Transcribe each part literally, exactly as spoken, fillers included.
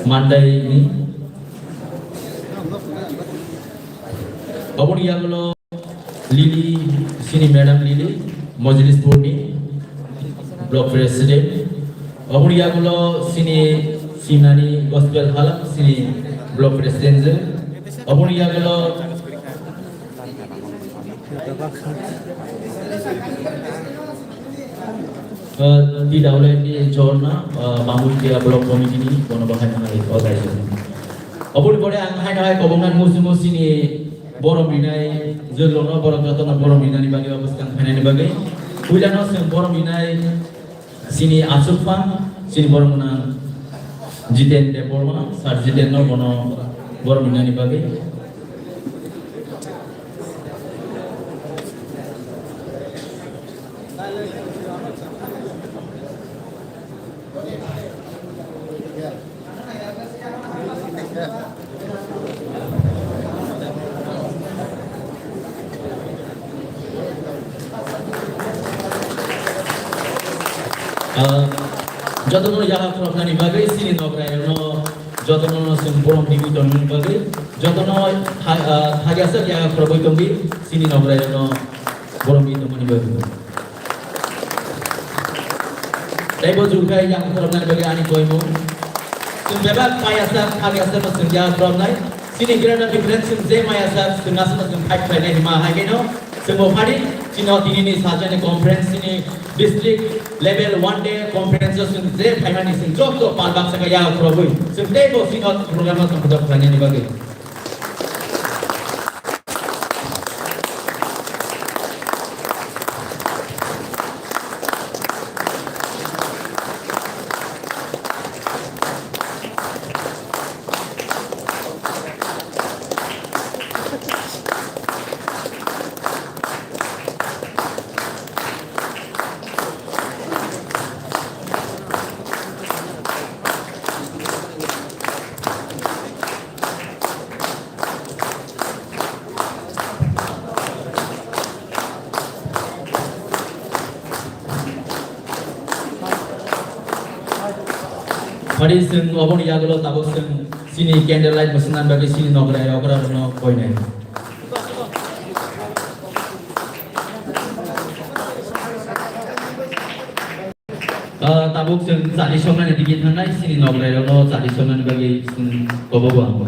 Mandai ni. Oboni yagulo Lily, sini Madam Lily, Mojlis Board ni Block President. Oboni yagulo sini Simnani Gospel Halam, sini Block President je. Oboni yagulo, uh, P W N D Jorna, uh, Mamutia Block Committee ni bono bahai nang hai organization. Oboni pore ang hai nang hai kobongna musi musi ni Borom rinai jwrwngno borok jotono borom rinani bagwi obo swkang phainani bagwi. Puilano chwng borom rinai chini aswk phan, chini borom gwnang Jiten Debbarma, Sir Jiten no bono borom rinani bagwi. Ah, jotono yaha khoroknani bagwi chini nograi rokno jotono no chwng borom twi tongmani bagwi jotono tha-, ah, thajaswk yaha khorokwi tongwi chini nograi rokno borom twi tongmani bagwi. Tei bo jukha yang khoroknani bagwi ani koimung. Chwng bebak payasa, khagyasa no chwng ya khoroknai. Chini greater difference chwng je mayasa, chwng aswk no chwng fight khlainai hima hai khe no. Chwng bo phadi, chini o tini ni sajani conference, chini district level one day conference o chwng je phaimani chwng joto pal baksa khe ya khorokwi. Chwng tei bo chini o program no chwng khojak khlainani bagwi. Phadi chwng oboni yagulo tabuk chwng chini candle light bo swngnani bagwi chini nograi okra rokno koinai. Ah, tabuk chwng chari soknani digi thangnai, chini nograi rokno chari soknani bagwi chwng kobo bo ang.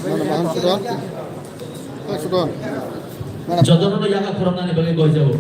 Mana bahan sudah? Eh, sudah. Mana? Jotono no yaha khoroknani bagwi goi jabo.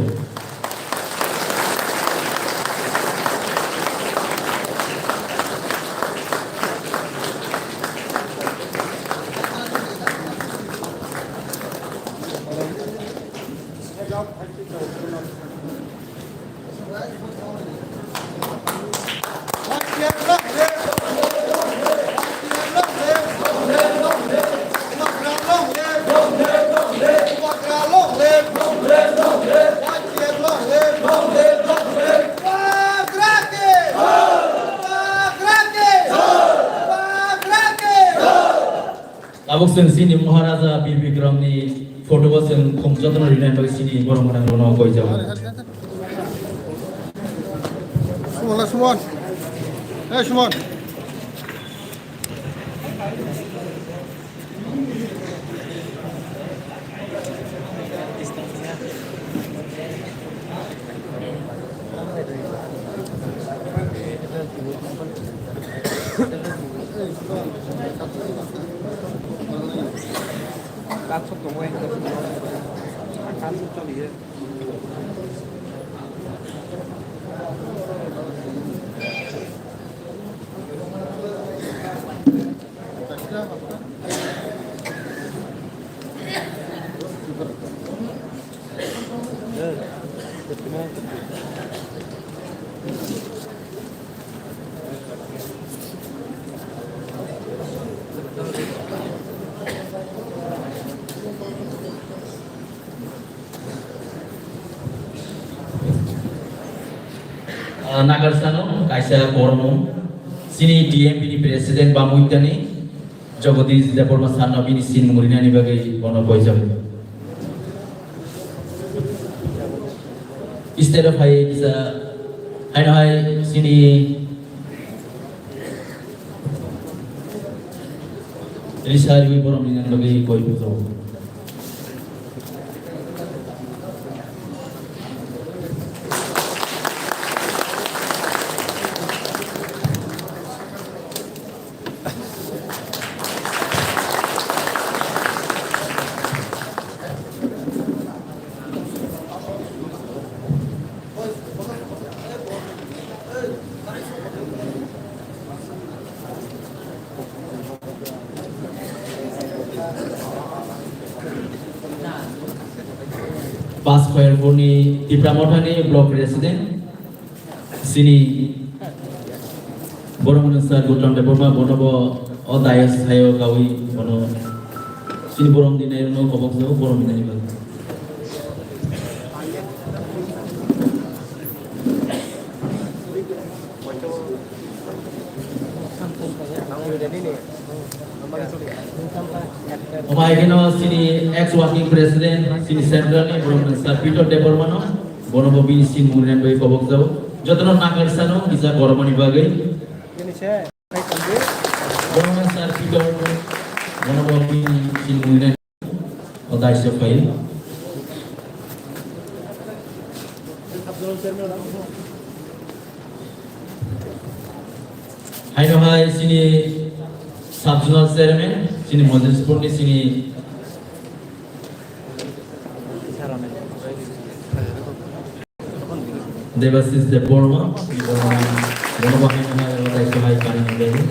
Tabuk chwng chini Maharaja Bir Bikram ni photo bo chwng khum jotono rinani bagwi chini borok gwnang rokno koi jago. Suman, Suman. Eh, Suman. Nagarsano kaisa kormo, chini D M B ni President Bamuitani Jagadish Debbarma Sarno bini sinmung rinani bagwi bono koijak. State of hai kisa, haino hai chini Risa riwi borok ni nang bagwi koi bujao. Pas Khairpurni Tipra Mothani Block President, chini borok mwnwi sir Gautam Debbarma, bono bo o dais sayo kawi bono chini borom dinai no kobok jago borom dinai ba. Omo hai kheno chini ex working president, chini central ni borok mwnwi sir Peter Debbarma no, bono bo bini sinmung rinani bagwi kobok jago. Jotono nagarsano kisa koromani bagwi. Borok mwnwi sir Peter, bono bo bini sinmung rinani o dais o phai. Haino hai chini sub zonal chairman, chini Mojespur ni chini Debashish Debbarma, bono bo haino hai o dais o hai kari ni bagwi.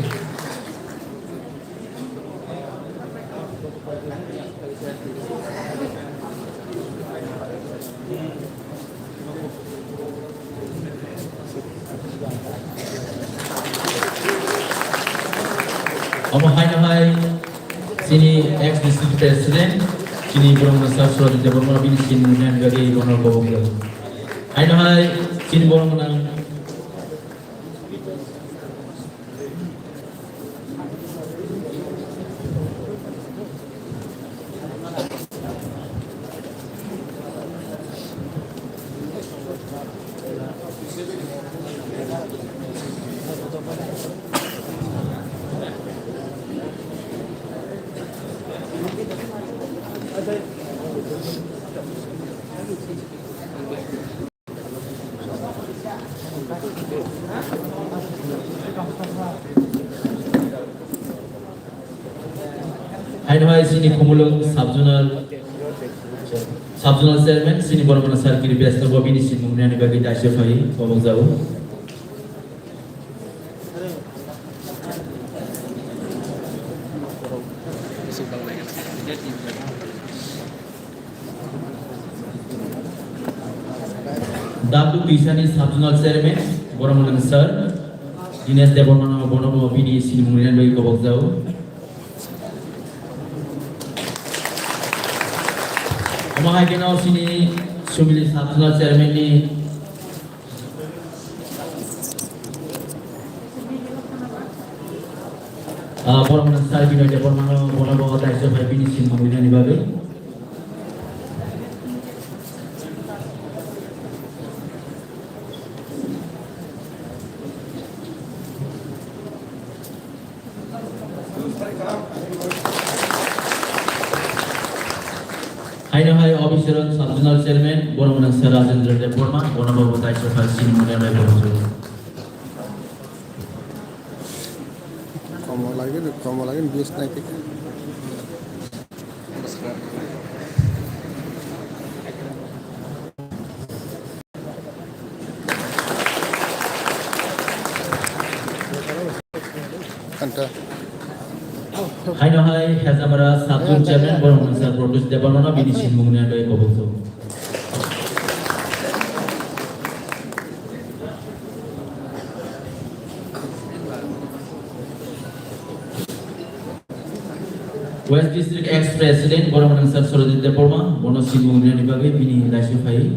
Omo haino hai chini ex district president, chini borok mwnwi sir Surajit Debbarma bini sinmung rinani bagwi bono kobok jago. Haino hai chini borok mwnang Haino hai chini Khumulwng sub zonal, sub zonal chairman chini borok mwnwi sir Kiri Bes no bo bini sinmung rinani bagwi daise phai kobok jago. Dakdu Tisani sub zonal chairman, borok mwnwi sir Dinesh Debbarma no bono bo bini sinmung rinani bagwi kobok jago. Omo hai kheno chini Sumili sub zonal chairman ni Ah, borok mwnwi sir Binoy Debbarma no bono bo daise phai bini sinmung rinani bagwi. Haino hai Obiswara sub zonal chairman, borok mwnwi sir Rajendra Debbarma, bono bo daise phai sinmung rinani bagwi. Komo lagi, komo lagi, bis naik kita. Haino hai Hezamara sub zone chairman borok mwnwi sir Protest Debbarma no bini sinmung rinani bagwi kobok jago. West District ex President borok mwnwi sir Surajit Debbarma, bono sinmung rinani bagwi bini daise phai.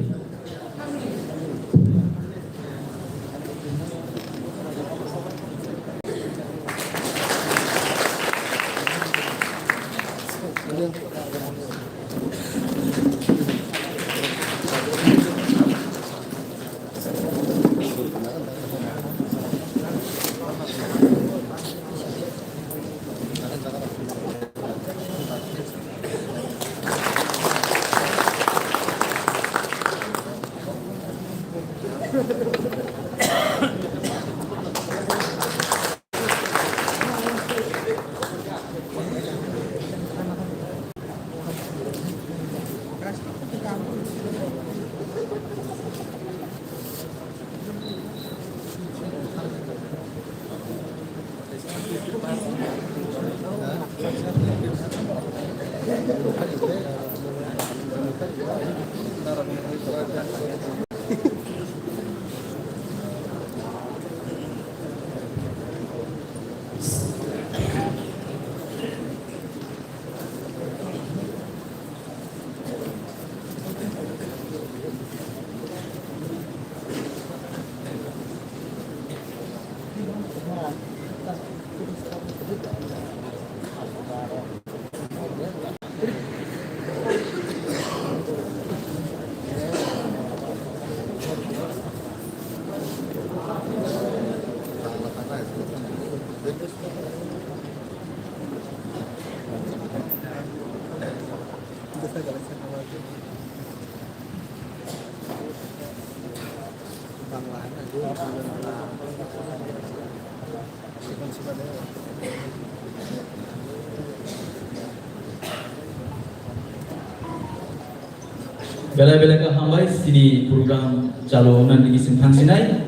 Belai belai khe hambai chini program chalu wngnani bising thangsinai.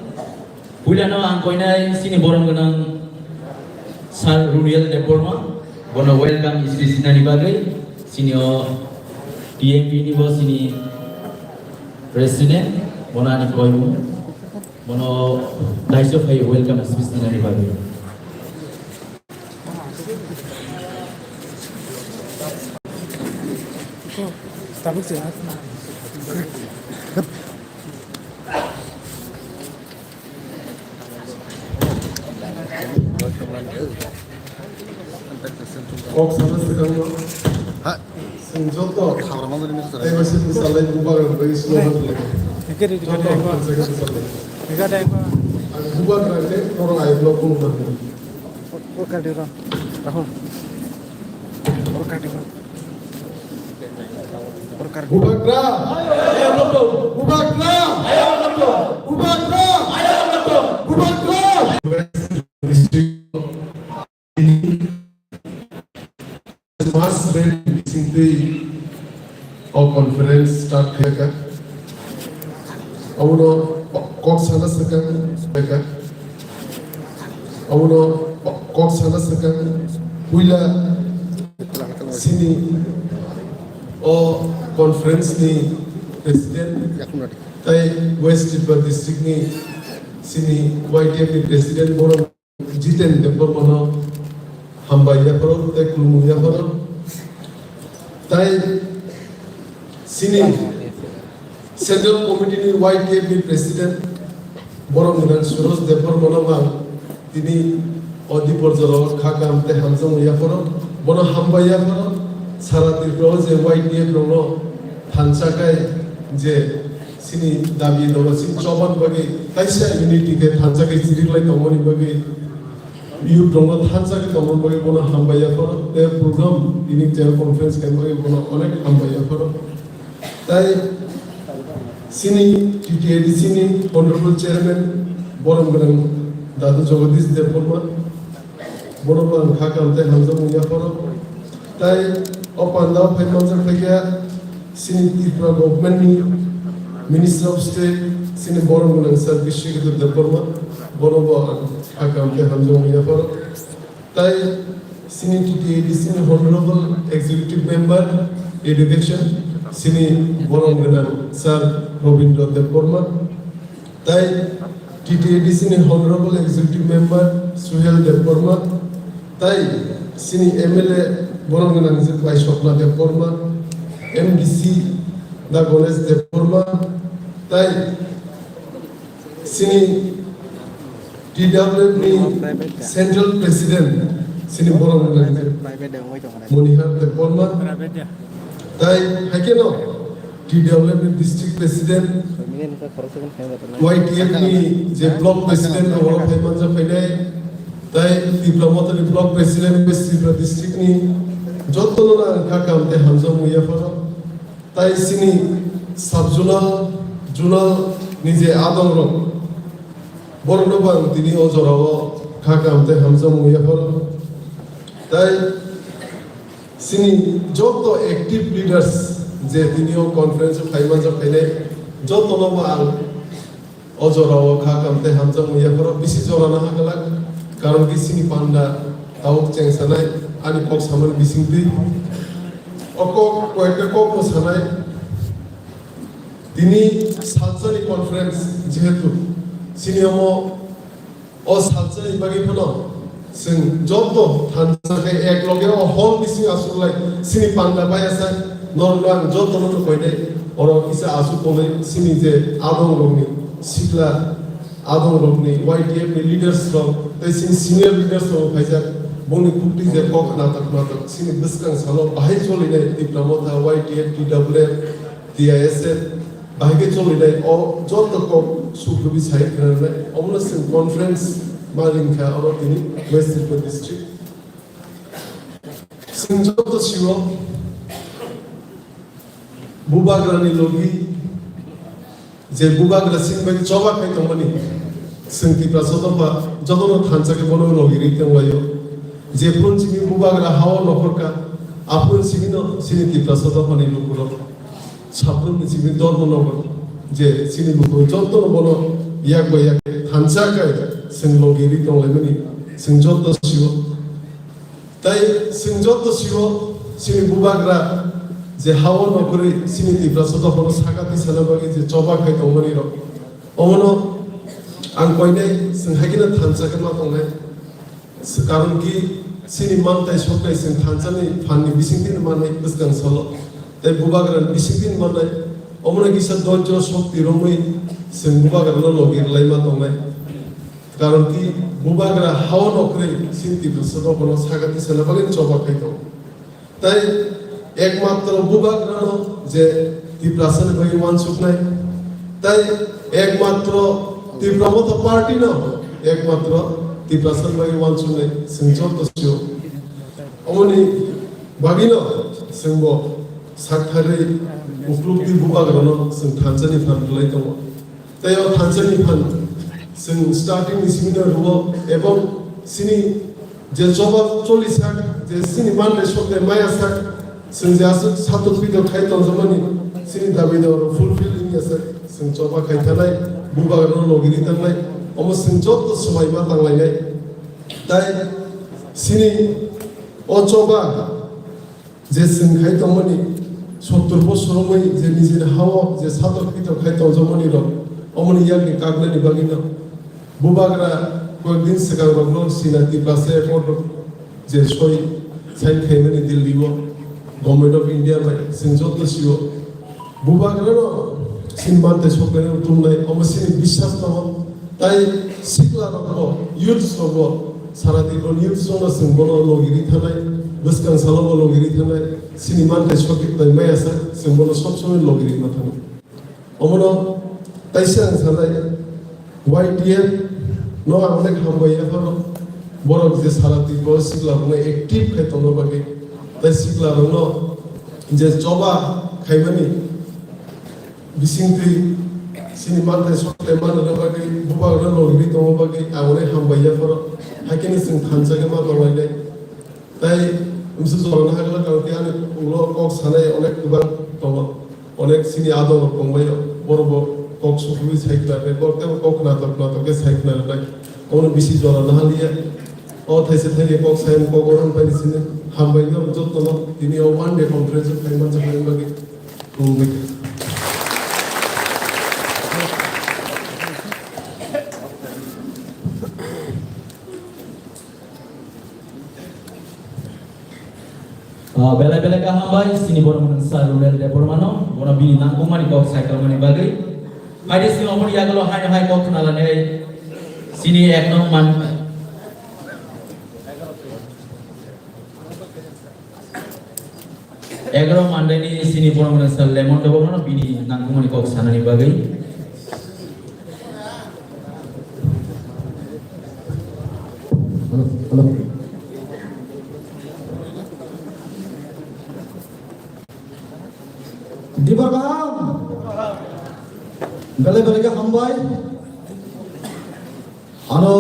Puilano ang koinai chini borom gwnang Sir Runiel Debbarma, bono welcome speech nani bagwi, chini o T M P ni bo chini president, bono ani koimung, bono daiso phai welcome speech nani bagwi. Tabuk se. Kok sana swkangno. Ha. Chwng joto. Khabra manjani nini swrai. Tei bai se bwsalai bubagra bai slogan lai. Hingke ri joto ri. Thansa khe bwsalai. Hingke ri. Ang bubagra khe borok ayuk no khulumnani. Orkar de ro. Rahul. Orkar de ro. Orkar. Bubagra. Bubagra. Bubagra. Bubagra. Mas ren bisingtwi o conference start khaikha. Abono kok sana swkang khaikha. Abono kok sana swkang puila chini o conference ni president tei West Tripura district ni chini Y T F ni president borok Jiten Debbarmano hambai yapharo tei khulumung yapharo. Tai chini Central Committee ni Y T F ni President borom gwnang Suroj Debbarmano ang tini o Diporjoro kha kaham tei hamjakmung yapharo. Bono hambai yapharo. Sara Tripura o je Y T F rokno thansa khai je Chini dabi rokno chini choban bagwi kaisa unity khe thansa khe chiriklai tongmani bagwi youth rokno thansa khe tongmani bagwi bono hambai yapharo tei program tini chair conference khe bagwi bono onek hambai yapharo. Tai chini T T A D C ni honorable chairman borom gwnang Dadu Jagadish Debbarma, bono bo ang kha kaham tei hamjakmung yapharo. Tai o pandao phai manjak phaikha chini Tripura government ni Minister of State, chini borom gwnang Sir Biswajit Debbarma, bono bo ang kha kaham tei hamjakmung yapharo. Tai chini T T A D C ni Honorable Executive Member Education, chini borom gwnang Sir Robindra Debbarma, Tai T T A D C ni Honorable Executive Member Suhel Debbarma, tai chini M L A borom gwnang je Bai Swapna Debbarma, M D C da Ganesh Debbarma, tai chini T W F ni Central President chini borom gwnang je Monihar Debbarma, tai haikhe no T W F ni District President, Y T F ni je Block President rok oro phai manja phainai, tai Tipra Motha ni Block President, West Tripura District ni jotono no ang kha kaham tei hamjakmung yapharo. Tai chini Sub Zonal, Zonal ni je adong rok, borok no bo ang tini o jora o kha kaham tei hamjakmung yapharo. Tai Chini joto active leaders je tini o conference o phai manjak phainai, jotono bo ang o jora o kha kaham tei hamjakmung yapharo bisi jora no ha glak, karon khe chini panda tabuk chengsanai ani kok samani bisingtwi. O kok, koyekta kok no sanai, tini salsani conference jehetu chini omo O salsa ni bagwi phano chwng joto thansa khe ek loge o hall bising aswk lai chini panda bai asa norok no ang joto no koinai oro kisa aswk tongnai chini je adong rokni sikla adong rokni Y T F ni leaders rok tei chini senior leaders rok phaijak bongni kukti je kok natok natok chini bwskang salo bahai cholinai Tipra Motha Y T F T W F T I S F Bahai khe choli nai, o joto kok sukrubwi sai khna nai, omono chwng conference ma ring kha oro tini West Tripura district. Chwng joto sio bubagrani logi je bubagra chini bagwi choba khai tongmani chwng Tiprasa dopha jotono thansa khe bono logi ri tonglaio. Jephru chini bubagra hao nokhorkha, aphru chini no chini Tiprasa dophani lukurok. Sabrumni simi Dharmanagar je chini buku jotono bono yak bai yak thansa kai chwng logi ri tonglaimani chwng joto sio. Tai chwng joto sio chini bubagra je hao nokri chini Tiprasa dophano sakati sana bagwi je choba khai tongmani rok. Omono ang koinai chwng haikhe no thansa khe ma tongnai. Karon ki chini mantai soknai chwng thansani phanni bisingtwi manwi bwskang salo. Tei bubagrani bisingtwi mannai. Omono kisa doijo sokti romwi chwng bubagrano logi rwlai ma tongnai. Karon ki bubagra hao nokri chini Tiprasa dophano sakati sana bagwi choba khai tongo. Tai ekmatro bubagrano je Tiprasani bagwi wansuknai, tai ekmatro Tipra Motha Party no ekmatro Tiprasani bagwi wansuknai chwng joto sio. Omoni bagwino chwngbo saktharwi uklukdi bubagrano chwng thansani phan rwlai tongo. Tei o thansani phan chwng starting ni simi no rwo ebong chini je choba choli sak je chini manle sokle maya sak chwng je aswk satok pitok khai tongjakmani chini dabi dawa rok fulfill wngya sak chwng choba khai thanai bubagrano logi ri tangnai omo chwng joto swmai ma tanglainai tai chini o choba je chwng khai tongmani sottor bosor wngwi je nijini hao je satok pitok khai tongjakmani rok omoni yakni kaknani bagwino bubagra koyekdin swkang rokno sina Tiprasa accord rok je soi sign khaimani Delhi o Government of India bai chwng joto sio bubagrano chini mantai soknai tongnai omo chini biswas tongo. Tai sikla rokbo, youths rokbo, sara Tripura youths rokno chwng bono logi ri thanai, bwskang salo bo logi ri thanai, chini manthai sokti bai maya sak, chwng bono sob somoi logi ri ma thanai. Omono taisa ang sanai, Y T F no ang onek hambai ya phano, borok je sara Tripura sikla rokno active khai tongna bagwi, tai sikla rokno je choba khaimani, bisingtwi chini manthai sokthai manna bagwi bubagrano logwi tongma bagwi ang onek hambai ya phoro, haikhe ni chwng thansa khe ma tonglainai. Tai msu jorano hagla kang tei ani ulo kok sanai onek kwbang tongo, onek chini adong rok tongbaio, borok bo kok sukrubwi sai khna rwnai, borok teibo kok khnatok khnatok khe sai khna rwnai, omono bisi jorano haliya. O thaisa thaini kok sai kok oron pai sini hambai no jotono tini o one day conference khai mansa khai bagwi. Ah, belai belai kaham bai, sini borok mwnang sa Runel Debbarmano, bono bini nangkukmani kok saikalmani bagwi. Haide sini oboni yagulo haino hai kok khna lanai, sini ek nong man, Egaroh mandaini sini borok mwnang sa Lemon Debbarmano bini nangkukmani kok sanani bagwi. Hello, hello. Dibar kaham. Belai belai khe hambai. Ano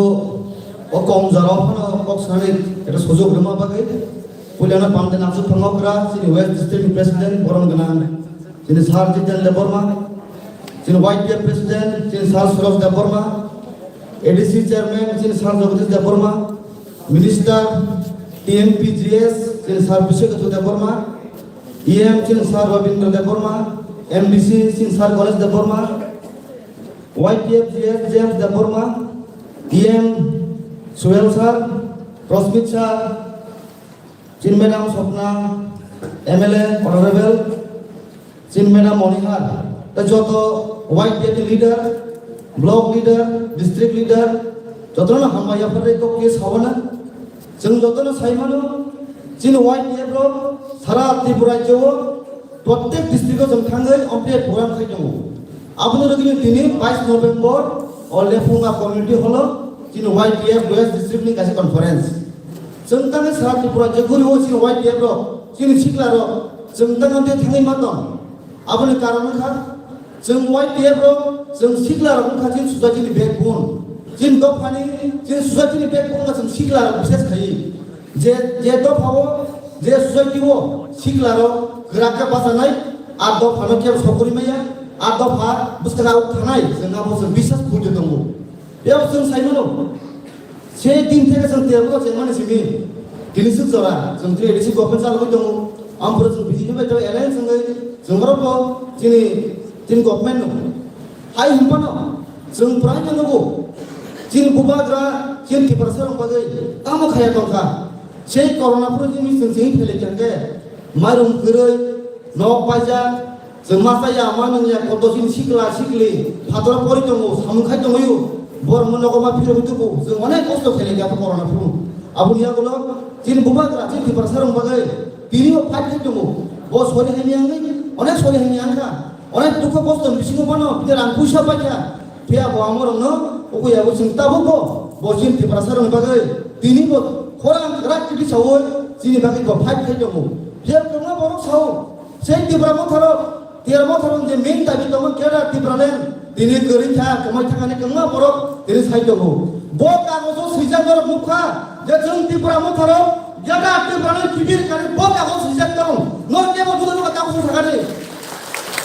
o kom jora o phano kok sanani ekta sujok rwma bagwi puilano pande nangsu thangma kra chini West District ni President borom gwnang chini Sir Jiten Debbarma, chini Y T F President chini Sir Suraj Debbarma, A D C Chairman chini Sir Jagadish Debbarma, Minister T M P G S chini Sir Biswakethu Debbarma, E M chini Sir Rabindra Debbarma, M D C chini Sir Ganesh Debbarma, Y T F G S James Debbarma, E M Suel Sir, Rosmit Sir, Chin Madam Swapna, M L A, Honorable, Chin Madam Monihar, tei joto Y T F leader, block leader, district leader, jotono hambai yapharwi kok khe sawana. Chwng jotono sai mano, chini Y T F rok sara Tripura rajyo o Prottek district o chwng thangwi ompre program khai tongo. Aboni rwgwino tini bais November o Lephunga community hall o chini Y T F West district ni kaisa conference. Chwng tangwi sara Tripura je guri o chini Y T F rok, chini sikla rok, chwng tangwi thangwi ma tong. Aboni karon wngkha, chwng Y T F rok, chwng sikla rok wngkha chini society ni backbone. Chini dophani, chini society ni backbone wngkha chwng sikla rok bises khai. Je, je dopha o, je society o sikla rok kwrak khe bachanai, A dopha no kebo sokori maya, a dopha bwskango thanai, chwng abo chwng biswas khuitu tongo. Biyabo chwng sai mano, se din theke chwng tebo chengmani simi. Tini swk jora, chwng tini A D C government chalogwi tongo. Ampro chwng B J P bai tongo alliance wngwi, chwng borok bo chini, chini government no. Hai hwnphano, chwng prai no nugo. Chini bubagra, chini Tiprasa rok bagwi tamo khaya tongkha. Sei corona phuru chini chwng chini phele khe, mairum kwrwi, nok paijak, chwng ma chaya, ma nungya, koto chini sikla sikli, phatora pori tongo, samung khai tongwi, borok no nogo ma phirogwi tubu, chwng onek kosto khele khe abo corona phuru. Aboni yagulo, chini bubagra, chini Tiprasa rok bagwi, tini bo fight khai tongo. Bo sori hamya wngwi, onek sori hamya wngkha. Onek dukho kosto ni bisingo bono bini rang puisa paikha. Phiya bo amorokno ukui abo chwng tabukbo bo chini Tiprasa rokni bagwi tini bo khorang kwrak titi saui chini bagwi bo fight khai tongo. Phiya kwbangma borok sao, sei Tipra Motha rok, Tipra Motha rok je main dabi tongo Greater Tipraland, tini kwrwi kha, kwmai thangani kwbangma borok tini sai tongo. Bo kagojo swijak norok nukha je chwng Tipra Motha rok Greater Tipraland kibir kani bo kagojo swijak tong. Norok kebo budo nukha kagojo sakani.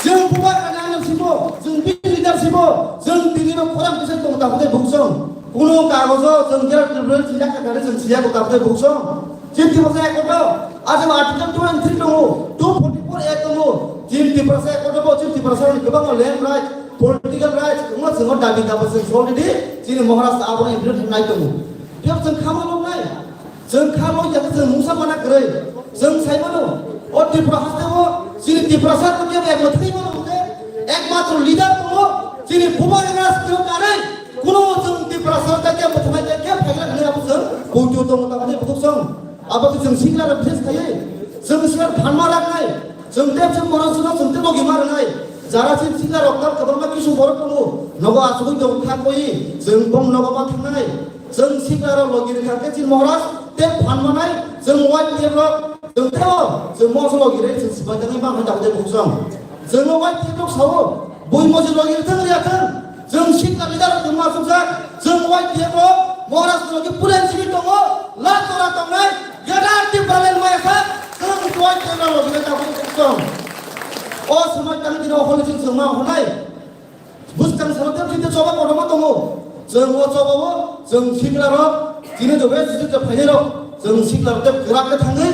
Chwng bubagrani leadership-o, chwng bini leadership-o, chwng tini no khorang kisa tong tabuk tei buksong. Kuno kagojo chwng Greater Tipraland swijak kha kare chwng siya ko tabuk tei buksong. Chini Tiprasa Accord-o, a jabo Article two and three tongo, two forty-four A tongo. Chini Tiprasa Accord-o bo chini Tiprasa ni kwbangma land rights, political rights, kwbangma chwng dabi dabi chwng already chini Maharashtra abono implement khlai tongo. Phiya chwng khama nuknai. Chwng kha loi ya, chwng mungsa mana kwrwi. Chwng sai mano, o Tripura haste o chini Tiprasa rok kebo ek mwthangwi mano hwnkhe, ekmatro leader tongo, chini Bubagra sitio kanwi, kuno chwng Tiprasa rok kebo mwthangnai khe khe phaikha hwnwi abo chwng poito tongo, tamni bukhuk song. Abo khe chwng sikla rok bises khaiwi, chwng sikla phanma raknai, chwng tei chwng borok chwngno chwng tei logi ma rwnai. Jara chini sikla rok tal kwbangma kisu borok tongo, nogo achugwi tong kha koi, chwng bong nogo ma thangnai. Chwng sikla rok logi rwkha khe chini Maharaj tei phan manai chwng Y T F rok chwng tei o chwng mosok logi rwi chwng swbai tangwi ma hai tabuk tei bukhuk song. Chwng o Y T F rok sao bui mosi logi rwthwng rwya thwng chwng sikla leader rok chwng ma sukjak chwng Y T F rok Maharaj logi pulen simi tongo la tora tongnai Greater Tipraland maya kha chwng Y T F rok logi rwi tabuk tei bukhuk song. O swmai tangwi tini o holi chwng chwng ma hwnai. Bwskang salo tei tei choba kotorma tongo. Chwng o choba o chwng sikla rok, chini the best teacher phainai rok, chwng sikla rok tei kwrak khe thangwi,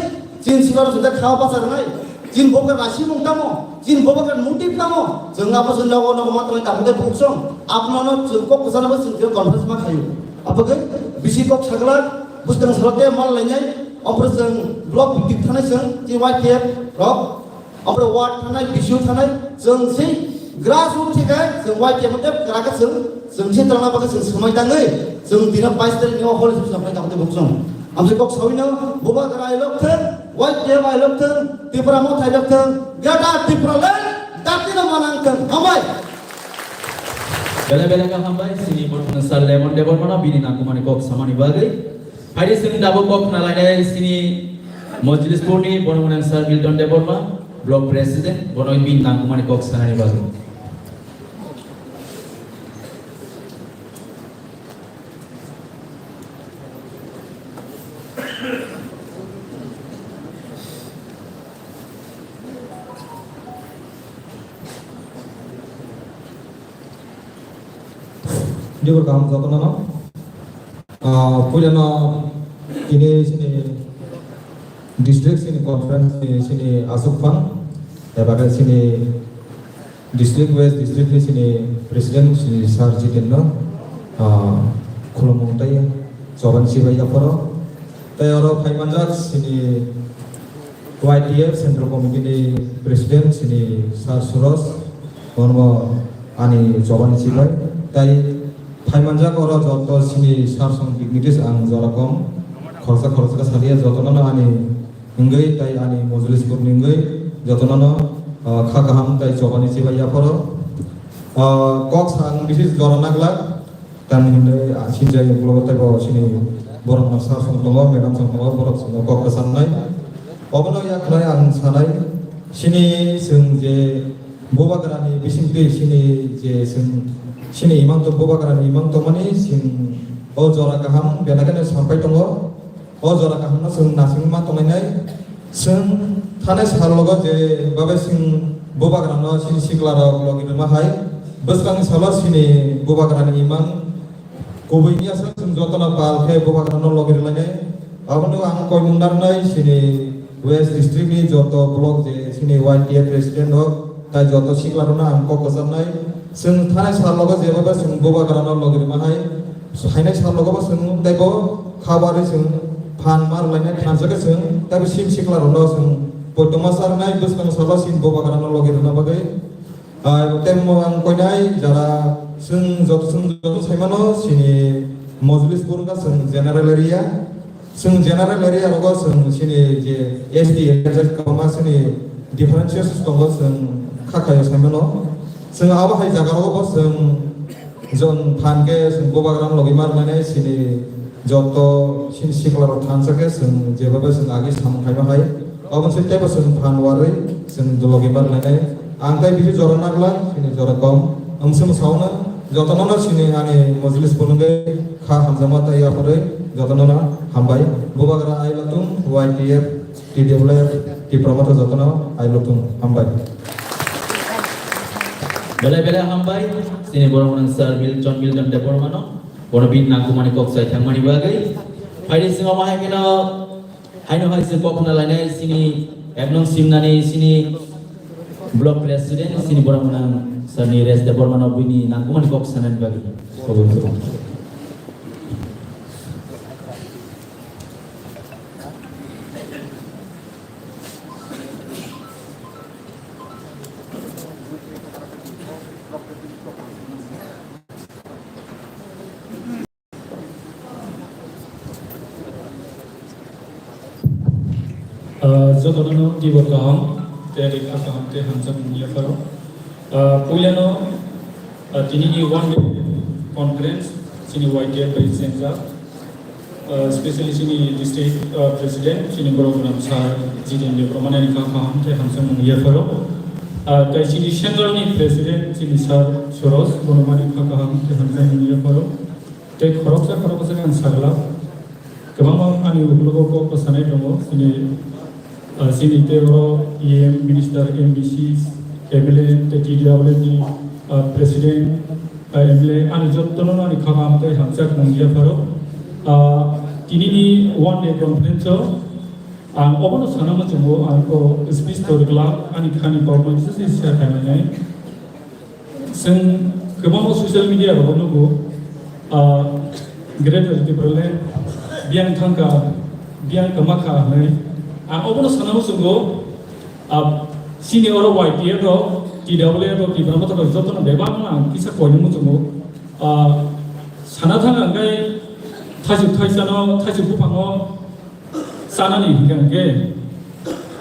chini sikla rok chwng tei kha bacha rwnai. Chini bobo rasi mung tamo, chini bobo motive tamo, chwng abo chwng nogo nogo ma tongwi tamo tei bukhuk song. Abono chwng kok kwchana bo chwng conference ma khaio. Abo khe bisi kok sagla, bwskang salo tei mal lainai, ompore chwng block bhitik thanai chwng, chini Y T F rok, Ompore ward thanai, B C O thanai, chwng sei grassroot thikhe chwng Y T F tei kwrak khe chwng, chwng se tongna bagwi chwng swmai tangwi, chwng tino bais tarik ni o hol sum samai tangwi bukhuk song. Amse kok sawino, Bubagra ailok thung, Y T F ailok thung, Tipra Motha ailok thung, Greater Tipraland, datino manang thung. Hambai. Bele bele kha hambai, chini Bormani sir Lemon Debbarmano bini nangkukmani kok samani bagwi. Phaidi chwng tabuk kok khna lainai chini Mojlispurni Bormani sir Milton Debbarma, Block President, bono bini nangkukmani kok sanani bagwi. Jubur kaham jotono no. Ah, puila no tini sini district sini conference ni sini asuk phang, eba khe sini District West District ni sini President sini Sir Jiten no, ah, khulumung tei choban sibai yaphoro. Tei oro phaimanjak sini Y T F Central Committee ni President sini Sir Suros, bono ani choban sibai. Tei phaimanjak oro joto sini Sir song dignitaries ang jora kom khoroksa khoroksa khe salia jotono no ani wngwi tei ani Mojlispur ni wngwi jotono no, ah, kha kaham tei chobani chibai yaphoro. Ah, kok sa ang bisi jora nagla, tamni hinwi, ah, sinjai ulo tei bo sini borok no sir song tongo, madam song tongo, borok song kok kwchangnai. Obono yakhnai ang sanai, sini chwng je Bubagrani bisingtwi sini je chwng sini imang tong, Bubagrani imang tongmani chwng o jora kaham belai kheno sampai tongo. O jora kaham no chwng nasing ma tonglainai. Chwng thanai sal logo je babai chwng Bubagrano chini siklarok logi rwma hai, bwskangni salo chini bubagrani imang kubui ni aswk chwng jotono pal khe bubagrano logi rwlainai. Abono ang koimung narwknai chini West District ni joto block je chini Y T F president rok tai joto siklarokno ang kok kwcharnai. Chwng thanai sal logo jeba ba chwng bubagrano logi rwma hai, phainai sal logo bo chwng teibo kha barwi chwng phan ma rwlainai thansa khe chwng teibo sim siklarokno chwng poito ma charwnai bwskang salo chini bubagrano logi rwna bagwi. Ah, tei mo ang koinai jara chwng jot-, chwng joto saimano chini Mojlis Burungka chwng general area. Chwng general area rogo chwng chini je S T area je kwbangma chini differentiation tongo chwng kha khayo saimano. Chwng abo hai jaga rogo bo chwng jong phan khe chwng bubagra logi mar mane chini joto chini sikla rok thansa khe chwng jeba bai chwng agi samung khaima hai. Obo se teibo chwng phan warwi chwng dologi barlainai. Ang tai bisi jora nagla, chini jora kom. Ang se mwsao na, jotono no chini ani mojlis phunugwi kha hamjakma tai yapharwi jotono no hambai. Bubagra ailatung, Y T F, T W F, Tipra Motha jotono ailatung hambai. Belai belai hambai, chini borok nang sir Milton, Milton Debbarmano, bono bini nangkukmani kok sai thangmani bagwi. Phaidi swngo ma hai kheno, Haino hai se kok khna lainai chini ek nong simnani chini block president chini borok nang sani Res Debbarmano bini nangkukmani kok sanani bagwi. Ah, jotono no tibor kaham, tei ani kha kaham tei hamjakmung yapharo. Ah, puilano, ah, tinini one day conference chini Y T F bai chengjak. Ah, specially chini district, ah, president chini borok gwnang sir Jiten Debbarmani kha kaham tei hamjakmung yapharo. Ah, tei chini central ni president chini sir Suros Boromani kha kaham tei hamjakmung yapharo. Tei khoroksa khoroksa ang sagla, kwbangma ani ukologo kok bwsanai tongo, chini, ah, chini tei oro E M minister, M D C, M L A, tei T W F ni, ah, president, ah, M L A, ani jottono ani kha kaham tei hamjakmung yapharo. Ah, tinini one day conference o ang obono sana muchungo, ang o speech tor glak, ani khani kok no kisa se share khainai. Chwng kwbangma social media rogo nugo, ah, Greater Tipraland biyang thangkha, biyang kwmakha hwnwi. Ang obono sana muchungo, ah, chini oro Y T F rok, T W F rok, Tipra Motha rok jotono bebakno ang kisa koina muchungo. Ah, sana thang ang khe thaisuk thaisano, thaisuk buphango, Chanani hingka hingke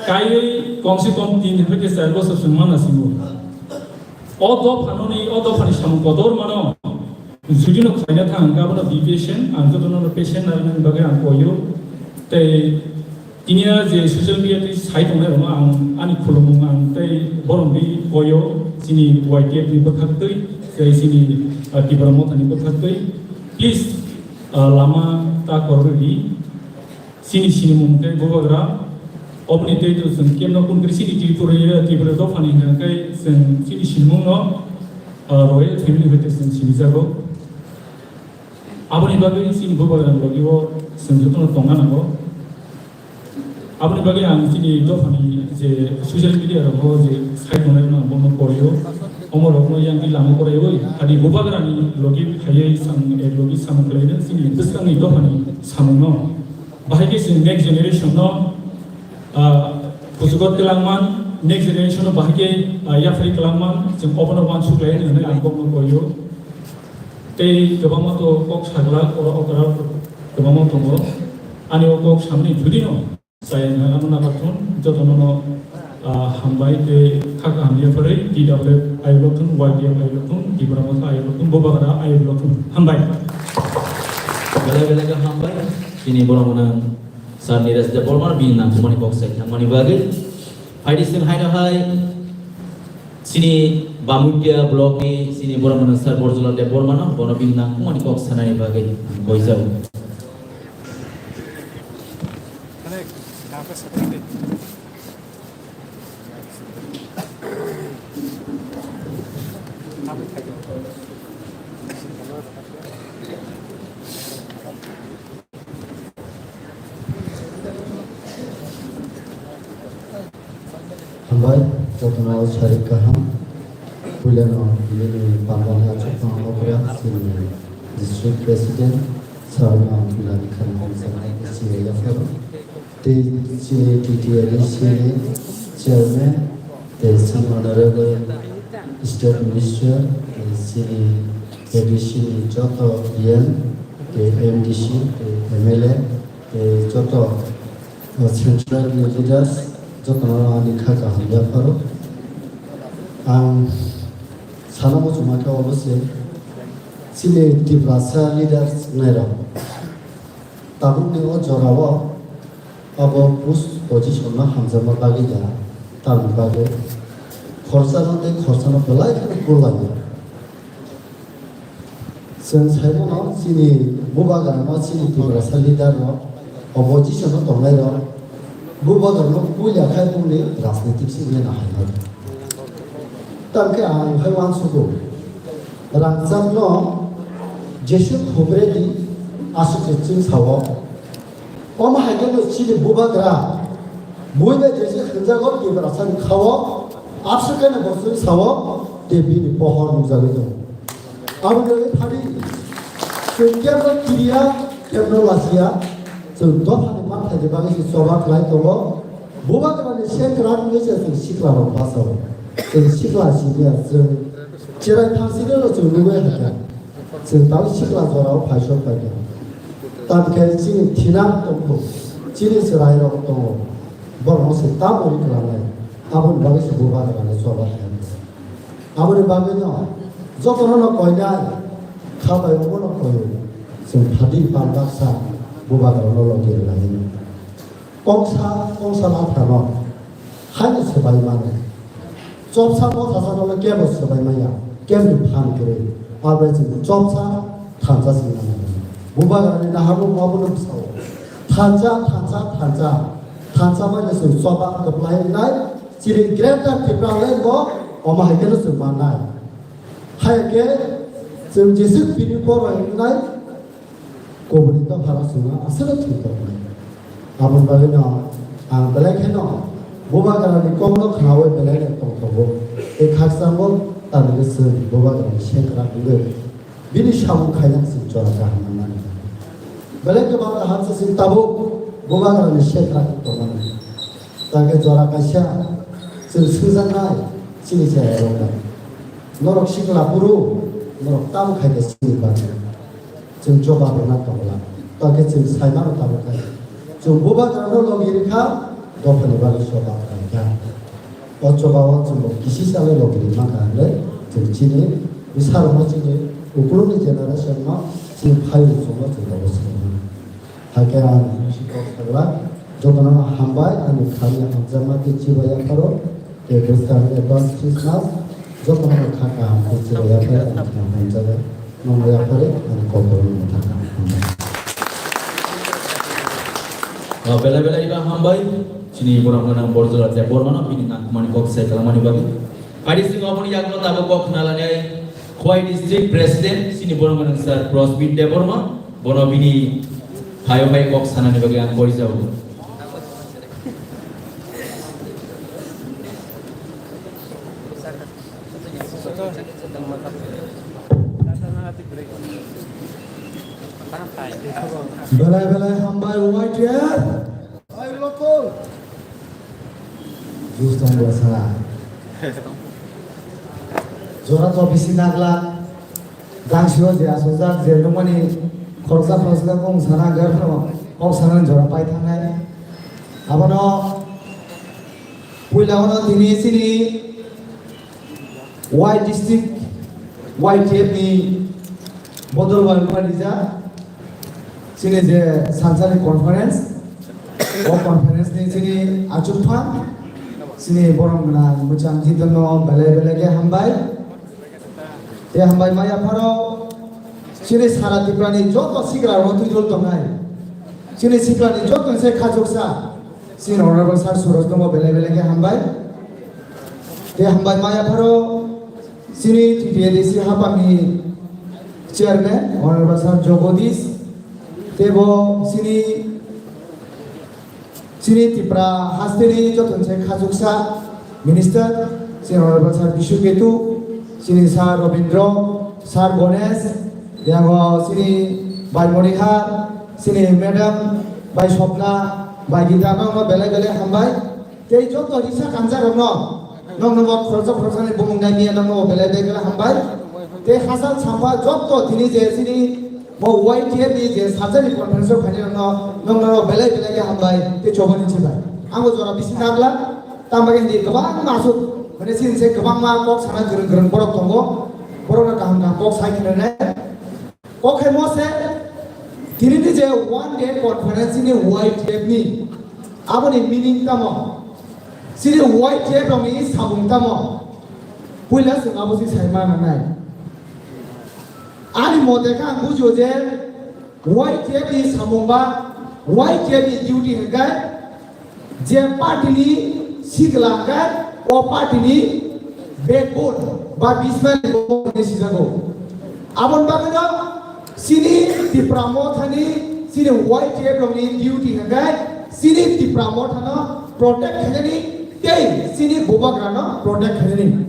kaiwi komse kom tin hingke char bosor chwng mana singo. O dophanoni, o dophani samung kotor mano. Judino khaina thang hingke abono be patient, ang jotono patient narwknani bagwi ang koio. Tei tini a je social media tei sai tongnai rokno ang ani khulumung ang tei borokni koio chini Y T F ni bwkhaktwi tei chini, ah, Tipra Mothani bwkhaktwi. Please, ah, lama ta korwi di. Chini sinimung tei bubagra, oboni tei to chwng kemno kun kri chini Tripura, Tripura dophani hwnka khe chwng chini sinimungno, ah, royal family hoite chwng sinijago. Aboni bagwi chini bubagrani logi-o chwng jotono tongna nango. Aboni bagwi ang chini dophani je social media rogo je site tongnai rokno ang bono korio. Omo rokno yang di lama korai oi, hadi bubagrani logi phaiwi samung, eh, logi samung khlaino chini bwskangni dophani samungno. Bahai khe chwng next generation no, ah, kuchugo twlangman, next generation no bahai khe, ah, yaphari twlangman, chwng obono uansuk lai hwnwi ang kokno koio. Tei kwbangma to kok sagla, oro okra kwbangma tongo. Ani o kok samni judino chaya hwnwi ano nakarthun, jotono no, ah, hambai tei kha kaham yapharwi, T W F ayuk lokthun, Y T F ayuk lokthun, Tipra Motha ayuk lokthun, Bubagra ayuk lokthun. Hambai. Belai belai khe hambai. Chini borok mwnang Sir Niraj Debbarma bini nangkukmani kok sai thangmani bagwi. Phaidi chwng haino hai chini Bamutia block ni chini borok mwnang Sir Borjola Debbarma no bono bini nangkukmani kok sanani bagwi koijak. Bai, jotono sarik kaham. Puilano bini pangmani achukmani okra chini district president, Sarma Bilani Khan Hamsa, S C A yapharo. Tei chini T T A D C ni chairman, tei chini honorable state minister, tei chini A D C ni joto E M, tei M D C, tei M L A, tei joto, uh, central leaders, jotono ani kha kaham yapharo. Ang sana muchungma khe obo se, chini Tiprasa leaders nairok. Tabukni o jorao abo post position no hamjakma bagwi da, tamni bagwi khorsa no tei khorsa no belai kheno kul laio. Chwng sai mano chini bubagra no, chini Tiprasa leader no, opposition no tongnai rok bubagra no puila khai bumni rajnitik se mena hai. Tamkhe ang hai uansukgo, rangchakno jesa khubredi aswk se chwng sao. Omo hai kheno chini bubagra bui bai jesa khwnjago Tiprasani khao, aswk kheno bo chwng sao, tei bini pohor nukjagwi tongo. Aboni bagwi phadi chwng kebno kiriya, kebno lachiya, chwng dophani manthaini bagwi se choba khlai tongo. Bubagrani sengkrak wngwi se chwng sikla rok bachao. Chwng sikla simiya, chwng cherai thangsineno chwng nugwi haikha. Chwng tamo sikla jorao phaisok phaikha. Tamkhe chini thinang tongkhu, chini chwrairok tongo. Borokno se tamo ri klangnai. Aboni bagwi se bubagrani choba khlai. Aboni bagwino jotono no koinai, kha bai obono koio. Chwng phadi pal baksa bubagrano logi rwlaino. Kongsa, kongsa laphano haino swbai mano. Chopsa bothasano le kebo swbai maya, keboni phan kwrwi. Abo chwng chopsa thansa singna nango. Bubagrani naharmung abono bwsao. Thansa, thansa, thansa. Thansa bai no chwng choba kwplai wngnai. Chini Greater Tipraland bo omo hai kheno chwng mannai. Hai khe chwng jeswk bini borok wngnai, kubuni dophano chwngno aswkno thwi tongmani. Aboni bagwino ang belai kheno bubagrani kokno khnaui belai no tongthogo. Tei khakchangbo tamni chwng bubagrani sengkrak wngwi bini samung khaina chwng jora kaham manmani. Belai kwbang kaham se chwng tabuk bubagrani sengkrak tongmani. Takhe jora kaisa chwng swngjaknai chini chayarok bai. Norok sikla phuru, norok tamo khai khe chini bagwi. Chwng jobab rwna tongla. Takhe chwng sai mano tamo khai. Chwng bubagrano logi rwkha, dophani bagwi jobab khlaikha. O jobab o chwng bo kisi salai logi rwma kha hwnwi chwng chini bwsarokno chini ukulukni generation no chini phaiwi chwngno chwng logi swrwngmano. Hakhe ang bisi kok sagla, jotono hambai, ani khamni hamjakma tei chibai yapharo, tei bwskang advance Christmas, jotono kha kaham tei chibai yaphai, ani kha hamjakma, nono yaphare, ani kok borokno thangkha. Hambai. Ah, belai belai no hambai, chini borok gwnang Borjora Debbarmano bini nangkukmani kok sai kalamani bagwi. Adi sing aboni yakno tabuk kok khna lanai Khowai District President, chini borok gwnang Sir Prosbit Debbarma, bono bini phaio bai kok sanani bagwi ang koi jago. Belai belai hambai Y T F. Jus tong bwsa. Jora to bisi nagla. Gangsio je asojak je nukmani khoroksa khoroksa kok sana hwnkhe phano kok sanani jora pai thangnai. Abono puila ono tini chini Y district Y T F ni bodol bai wngmani rijak. Chini je sansani conference, o conference ni chini achukpha, chini borok gwnang mwchang Jiton no belai belai khe hambai. Tei hambai maya pharo chini sara Tripura ni joto sikla rok twi dol tongnai. Chini sikla ni joto ni se khachuksa, chini honorable sir Suraj no belai belai khe hambai. Tei hambai maya pharo chini T T A D C hapangni chairman, honorable sir Jagadish, tei bo chini, chini Tripura hasteni joto ni se khachuksa, Minister, chini Honorable Sir Bishu Ketu, chini Sir Robindro, Sir Ganesh, yango chini Bai Monihar, chini Madam, Bai Sopna, Bai Gita, nokno belai belai hambai. Tei joto risa kanjarokno, nokno bo khoroksa khoroksani bumung nai miya nokno bo belai belai belai hambai. Tei hachal sampa joto tini je chini bo Y T F ni je sajani conference o phainai rokno, nokno belai belai khe hambai tei chobani chibai. Ang bo jora bisi nagla, tamo khe hindi kwbangma aswk, mane chini se kwbangma kok sana gwrwng gwrwng borok tongo, borokno kaham kaham kok sai khe rwnai. Kok hai mo se, tini ni je one day conference ni Y T F ni, aboni meaning tamo? Chini Y T F rokni samung tamo? Puila chwng abo se sai ma nangnai. Ani mote khe ang bujio je Y T F ni samung ba Y T F ni duty hwnkhe je party ni sikla hwnkhe o party ni backbone ba bismani backbone hinwi sijago. Aboni bagwino chini Tipra Mothani chini Y T F rokni duty hwnkhe chini Tipra Mothano protect khainani tei chini bubagrano protect khainani.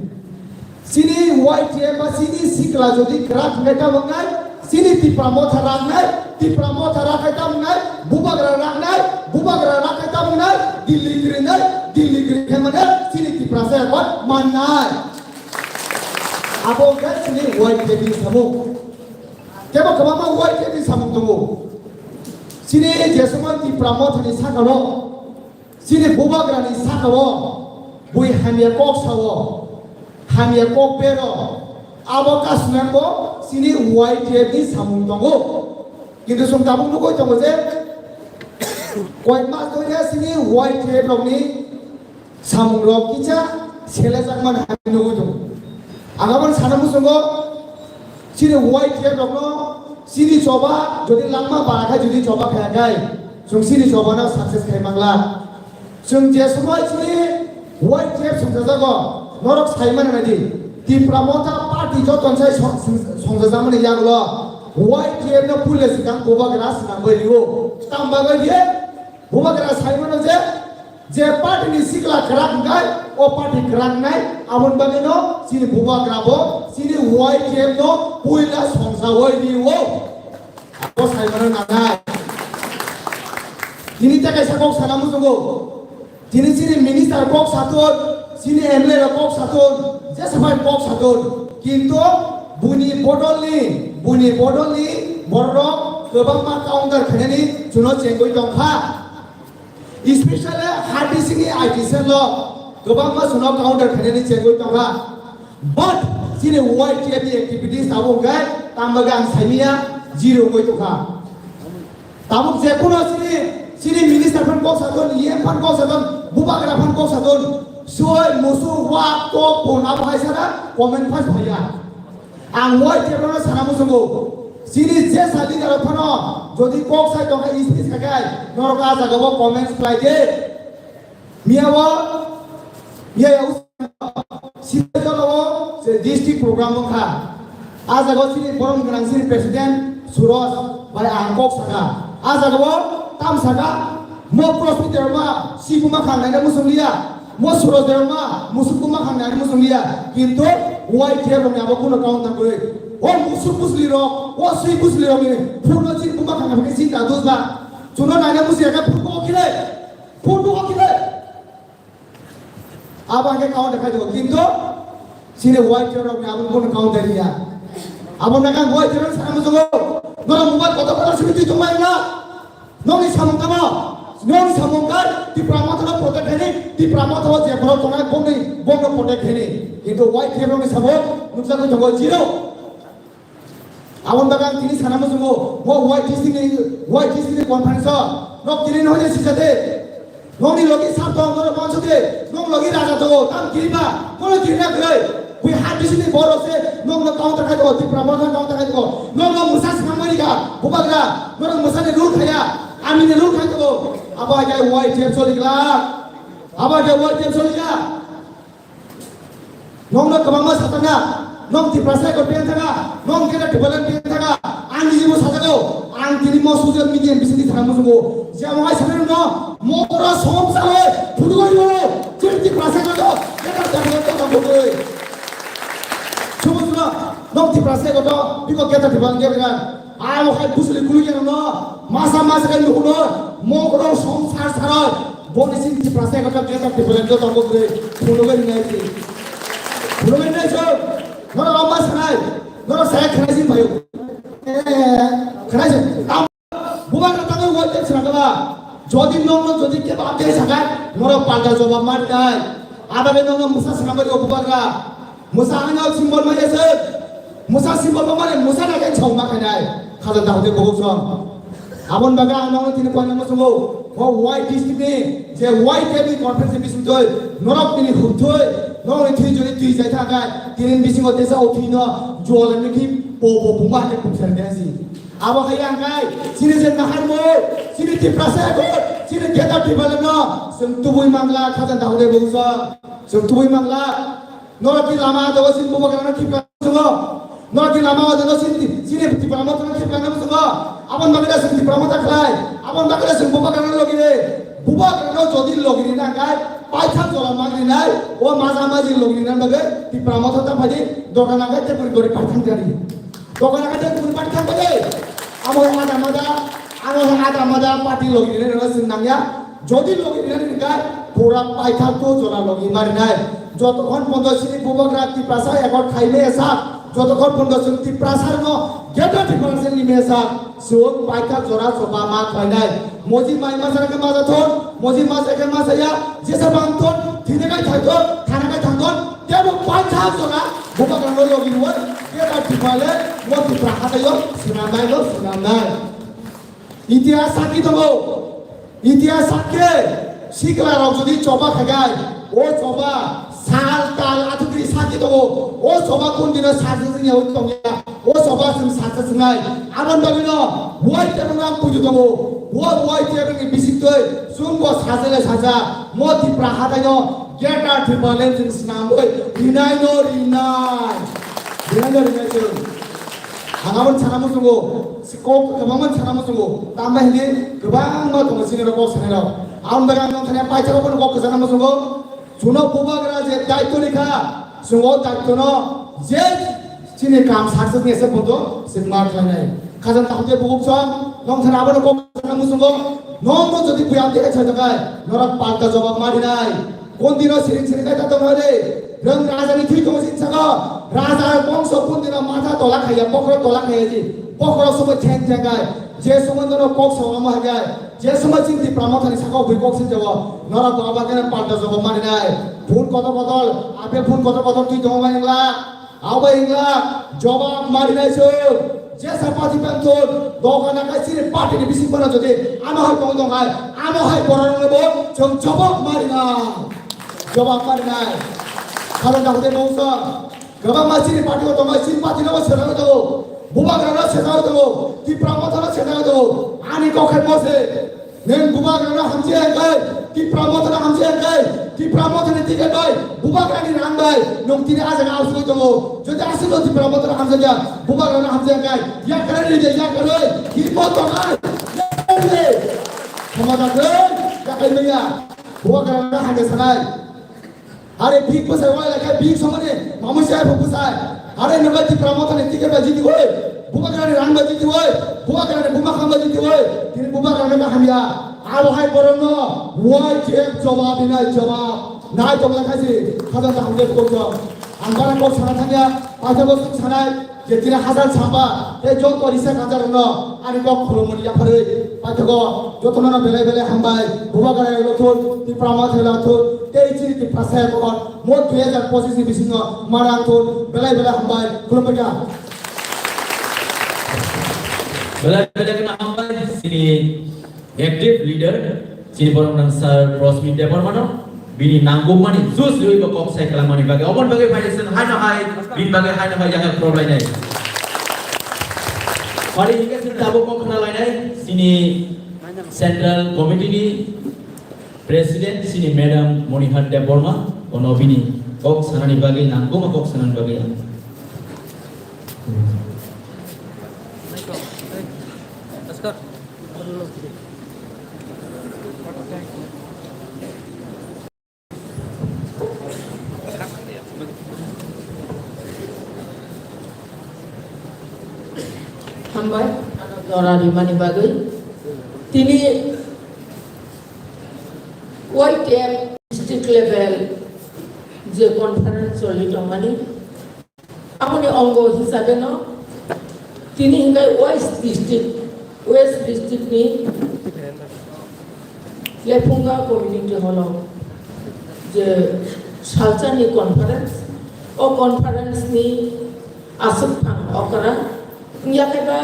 Chini Y T F ba chini sikla jodi kwrak hwnkhe tamo wngnai, chini Tipra Motha raknai, Tipra Motha rakhai tamo wngnai, bubagra raknai, bubagra rakhai tamo wngnai, Delhi kwrwinai, Delhi kwrwi khe mane chini Tiprasa ekot mannai. Abo wngkha chini Y T F ni samung. Tebo kwbangma Y T F ni samung tongo. Chini je somoi Tipra Mothani sakao, chini bubagrani sakao bui hamya kok sao, hamya kok bero, abo kasnambo chini Y T F ni samung tongo. Kintu chwng tabuk nugwi tongo je, koi mas doya chini Y T F rokni samung rok kisa selejakmani hai nugwi tongo. Ang aboni sana muchungo chini Y T F rokno chini choba jodi langma bara khai jodi choba khaya khai chwng chini chobano success khai mangla. Chwng je somoi chini Y T F songchajago norok sai mani nai di. Tipra Motha party joto sai song-, song-, songchajakmani yagulo Y T F no puila swkang bubagra swnam bai rio. Tamo bagwi rio? Bubagra sai mano je je party ni sikla kwrak hwnkhe o party kwrak nai, aboni bagwino chini bubagra bo chini Y T F no puila songsa oi di o. Abo sai mano nangnai. Tini tei kaisa kok sana muchungo. Tini chini minister kok sathon, chini M L A rok kok sathon, jesa bai kok sathon. Kintu buni bodolni, buni bodolni borok kwbangma counter khainani chuno chengwi tongkha. Especially hardisini I T cell o kwbangma suno counter khainani chengwi tongkha. But chini Y T F ni activities tabuk hwnkhe tamo khe ang saimanya zero wngwi tongkha. Tabuk je kuno chini, chini minister phan kok sathon, E M phan kok sathon, bubagra phan kok sathon, soi, musu, wak, tok, pon, abo hai sana comment pass phaiya. Ang Y T F no sana muchungo. Chini jesa leader rok phano jodi kok sai tongkha speech khakai norok a jaga o comments khlai di. Miya o, miya ya sida jora o se district program wngkha. A jaga o chini borom gwnang chini president Suraj bai ang kok saka. A jaga o tam saka, mo Prosmit Debbarma si buma khang naina muchung liya. Mo Suraj Debbarma musuk buma khang naina muchung liya. Kintu Y T F rokni abo kuno counter kwrwi. O musuk bujli rok, o sui bujli rokni phurno chini buma khang naina chinta dusba. Chuno naina muchung ya khe phurbo khile. Phurbo khile. Abo hake counter khai tongo, kintu chini Y T F rokni abo bono counter ya. Abo naga Y T F rok sana muchungo. Norok mobile kotor kotor simi twi tongmai na. Nokni samung tamo? Nokni samung kai Tipra Motha no protect khaini, Tipra Motha o je borok tongnai bongni, bongno protect khaini. Kintu Y T F rokni samung nukjagwi tongo zero. Aboni bagwi ang tini sana muchungo, bo Y T C ni, Y T C ni conference o nok tini no hoide sijate. Nokni logi sap tong, norok manso de, nok logi raja tongo, tam kiriba, bono kirina kwrwi. Bui ha bisini borok se, nokno counter khai tongo, Tipra Motha counter khai tongo. Nokno mwsa swkang mani kha, bubagra, norok mwsani rule khaya, amini rule khai tongo. Abo hai khe Y T F choli glak. Abo hai khe Y T F choli glak. Nokno kwbangma satana, nok Tiprasa ekot peng thaka, nok kena Tipraland peng thaka, ang niji bo sajago, ang tini mo social media ni bisingtwi thangma sugo, je amo hai sanai rokno, mokoro som sawe, phutugoi rwo, chini Tiprasa koto, Greater Tipraland koto koto. Sumo suno, nok Tiprasa koto, biko Greater Tipraland koto. Aro hai busli kulu kono no, masa masa kai nukuno, mokro songsar sarai, boni sini Tiprasa koto, Greater Tipraland koto koto. Phunugwi nai si. Phunugwi nai so, nora amma sanai, nora saya khenai si bhayo. Eh, khenai si. Bubagra tangwi wai tei swnamjaba. Jodi nokno jodi kebo amtwi sakai, norok palta jobab ma rinai. Abagwi nokno mwsa swnamwi rw bubagra. Mwsa hwnwi symbol ma yaswk. Mwsa symbol ma mani mwsa naikhe chong ma khainai. Khajak dahode bogok song. Aboni bagwi ang nokno tini koina muchungo. O wai district ni je wai tei conference ni bisingtwi norok tini hubtwi norokni thwi jodi twi jai thakai tini bisingo tesa o thwino jol ni khi po po buma hake pungsar desi. Abo hai ang kai, chini je naharmung, chini Tiprasa ekot, chini Greater Tipraland no, chwng tubui mangla, khajak dahode bungso, chwng tubui mangla. Norok ki lama dogo chini bubagrano khipka sungo, norok ki lama dogo chini, chini Tipra Motha no khipka no sungo. Aboni bagwi da chwng Tipra Motha khlai, aboni bagwi da chwng bubagrano logire, bubagrano jodi logire na kai, paitha jola magri nai, o maja maji logire na bagwi Tipra Motha ta phadi, dokan nang kai te puri gori paithang jani. Dokan nang kai te puri paithang jani. Amo ada mada, amo ada mada party logire na chwng nangya. Jodi logi rinani hwnkhe pura paithak to jora logi marinai. Jotokhon pondo chini bubagra Tiprasa ekot khaimaya sak, jotokhon pondo chwng Tiprasa rwno Greater Tipraland ni mesa swk paithak jora choba ma khlainai. Moji mai masa khe masa thon, moji masa khe masa ya, jesa bang thon, thina kai thai thon, thana kai thang thon, tebo paithak jora bubagra no logi rwoi Greater Tipraland mo Tipra hadayo swnamnai no swnamnai. Itihas sakki tongo. Itihas sakki sikla rok jodi choba khagai, o choba sal tal athukri sakki tongo. O choba kun dino saksa singya wi tongya. O choba sing saksa singnai. Abon bagino wai tebo nang puju tongo. Bo wai tebo ni bisik toi. Sung bo sajale saja. Mo Tipra hadaino Greater Tipraland sing snamoi. Rinai no rinai. Rinai no rinai sung. Ang aboni sana muchungo, si kok kwbangma sana muchungo, tamo hini kwbangma tongo chini rok kok sanai rok. Aboni bagwi ang nong thani paithak rok kok kwchana muchungo, chuno bubagra je daityo rikha, chwng o daityo no je chini kam success ni ese bodo, chwng ma khlainai. Khajang tahute bubuk chwng, nong thani abono kok kwchana muchungo, nong no jodi buya tei kaichai takai, norok palta jobab ma rinai. Kondino siring siring kai ta tongma de. Rang raja ni thwi tongo sin saka. Raja bongso kondino matha tola khaya, bokhoro tola khaya ji. Bokhoro somo theng theng kai. Je somo nono kok sawamo hagai. Je somo chini Tipra Mothani saka bui kok sin jago. Nora to aba kene palta jogo mani nai. Phun kotor kotor, ape phun kotor kotor thwi tongo mani la. Abo wngla jobab marinai se. Jesa party pantun, doga nakai chini party ni bising bono jodi amo hai tong tong hai, amo hai borok no bo chwng jobab marina. Jobab marinai. Karon da hode mongsa. Gabang ma chini party o tongo, chini party no bo sejak tongo. Bubagra no sejak tongo. Tipra Motha no sejak tongo. Ani kok hai mo se. Neng bubagrano hamjai hwnkhe, Tipra Mothano hamjai hwnkhe, Tipra Mothani ticket bai, bubagrani rang bai, nwng tini ah jaga asugwi tongo. Jodi aswkno Tipra Mothano hamjakya, bubagrano hamjai hwnkhe, yakarwi ride, yakarwi, himmat tongnai, yakarwi ride. Khama dakhwlwi, yakarwi manya, bubagrano hamjai sanai. Are big bwsai wai lai khe big somani mamui se bo bwsai. Are nwng bai Tipra Mothani ticket bai jiti oi. Bubagrani rang bai jiti oi. Bubagrani buma kham bai jiti oi. Tini bubagrani ma hamya. Abo hai borokno wai je jawab hinai jawab. Nai tong lai khaisi. Khajak ta hamle kok jawab. Ang bara kok sana thangya. Paithago suk sanai. Je tini hajar samba, tei joto risa kanjarokno ani kok khulumani yapharwi paithago jotono belai belai hambai, bubagra lothun, Tipra Motha lothun, tei chini Tiprasa ekot mo dui hajar pochis ni bisingo marang thun, belai belai hambai, khulumbaikha. Belai belai kheno hambai, chini active leader, chini borok nang sir Rosmin Debbarmano, bini nangkukmani juice riwi bo kok sai kwlangmani bagwi. Oboni bagwi phai chwng haino hai, bini bagwi haino hai yaha khorok lainai. Pari hingke chwng tabuk kok khna lainai, chini Central Committee ni President, chini Madam Monihar Debbarma, ono bini kok sanani bagwi, nangkukma kok sanani bagwi ang. Hambai, ano jora rimani bagwi. Tini Y T F district level je conference choli tongmani, aboni ongo hisabe no tini hingai West District, West District ni Lephunga Community Hall o je salsa ni conference, o conference ni aswk thang okra wngya khe ba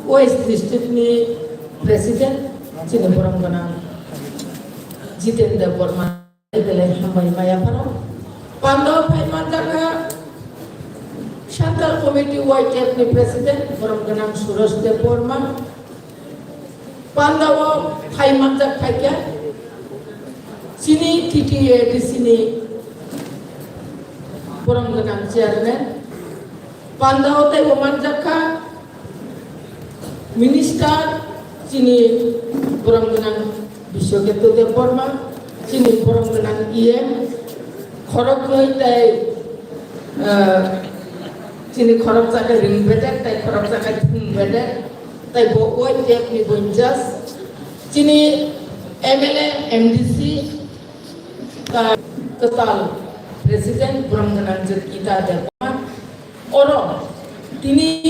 West District ni President chini borom gwnang Jiten Debbarma. Belai hambai maya phano. Pando phai manjakha Central Committee Y T F ni President borom gwnang Suresh Debbarma. Panda o phai manjak khaikha chini T T A D C ni borom gwnang Chairman. Panda o tei bo manjakha Minister chini borom gwnang Biswaketu Debbarma, chini borom gwnang E M, khoroknwi tei, eh, chini khoroksa khe ring bedek tei khoroksa khe thung bedek tei bo Y T F ni bo in charge, chini M L A, M D C, ta-, kwtal President borom gwnang Jit Gita Debbarma. Oro tini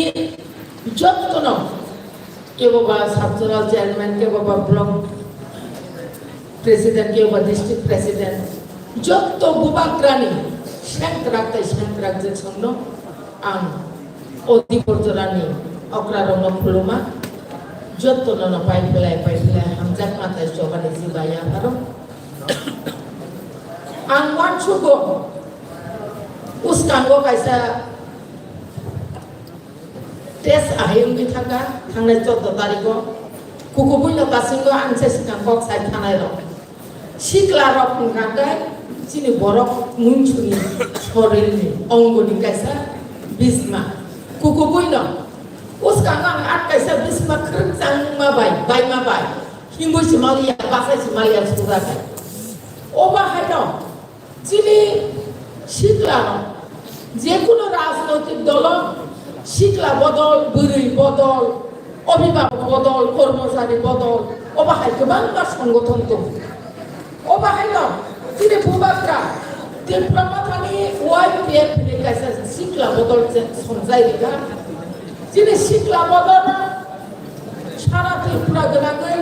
jottono kebo ba sub zonal chairman, kebo ba block president, kebo ba district president, jotto bubagrani sengkrak tei sengkrak je songno ang o Diporjorani okrarokno khuluma, jottono no pai phlai, pai phlai hamjakma tei chobani jiba yapharok. Ang uansugo, bwskango kaisa test ahai wngwi thangkha, thangnai chordo tarikgo. Kukubuino kasingo ang se swkang kok sai thanai rok. Sikla rok wngkha khe chini borok munsuni sorilni ongoni kaisa bisma. Kukubuino bwskango ang at kaisa bisma khwrwngchangma bai, baima bai. Himwi se maliya, bachai se maliya, sura khe. Obo haino chini sikla rok, je kono rajnoitik dolo sikla bodol, bwrwi bodol, obhibhabok bodol, kormochari bodol, obo hai kwbangma songothon tongo. Obo haino chini bubagra Tipra Mothani Y T F ni kaisa sikla bodol se songjai rikha. Chini sikla bodol Sara Tripura gwnangwi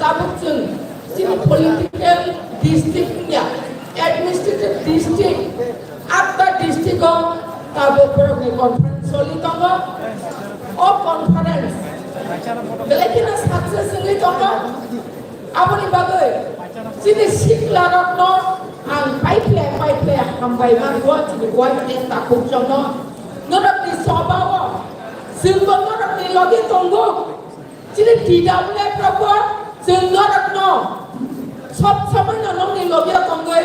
tabuk chwng chini political district wngya, administrative district, atta district o tabuk borokni conference choli tongo. O conference belai kheno success wngwi tongo. Aboni bagwi chini sikla rokno ang paiphle paiphle hambai mango, chini Y T F takhuk chongno norokni sobao chwngbo norokni logi tongo. Chini T W F rokbo chwng norokno sob somoino nokni lobio tongwi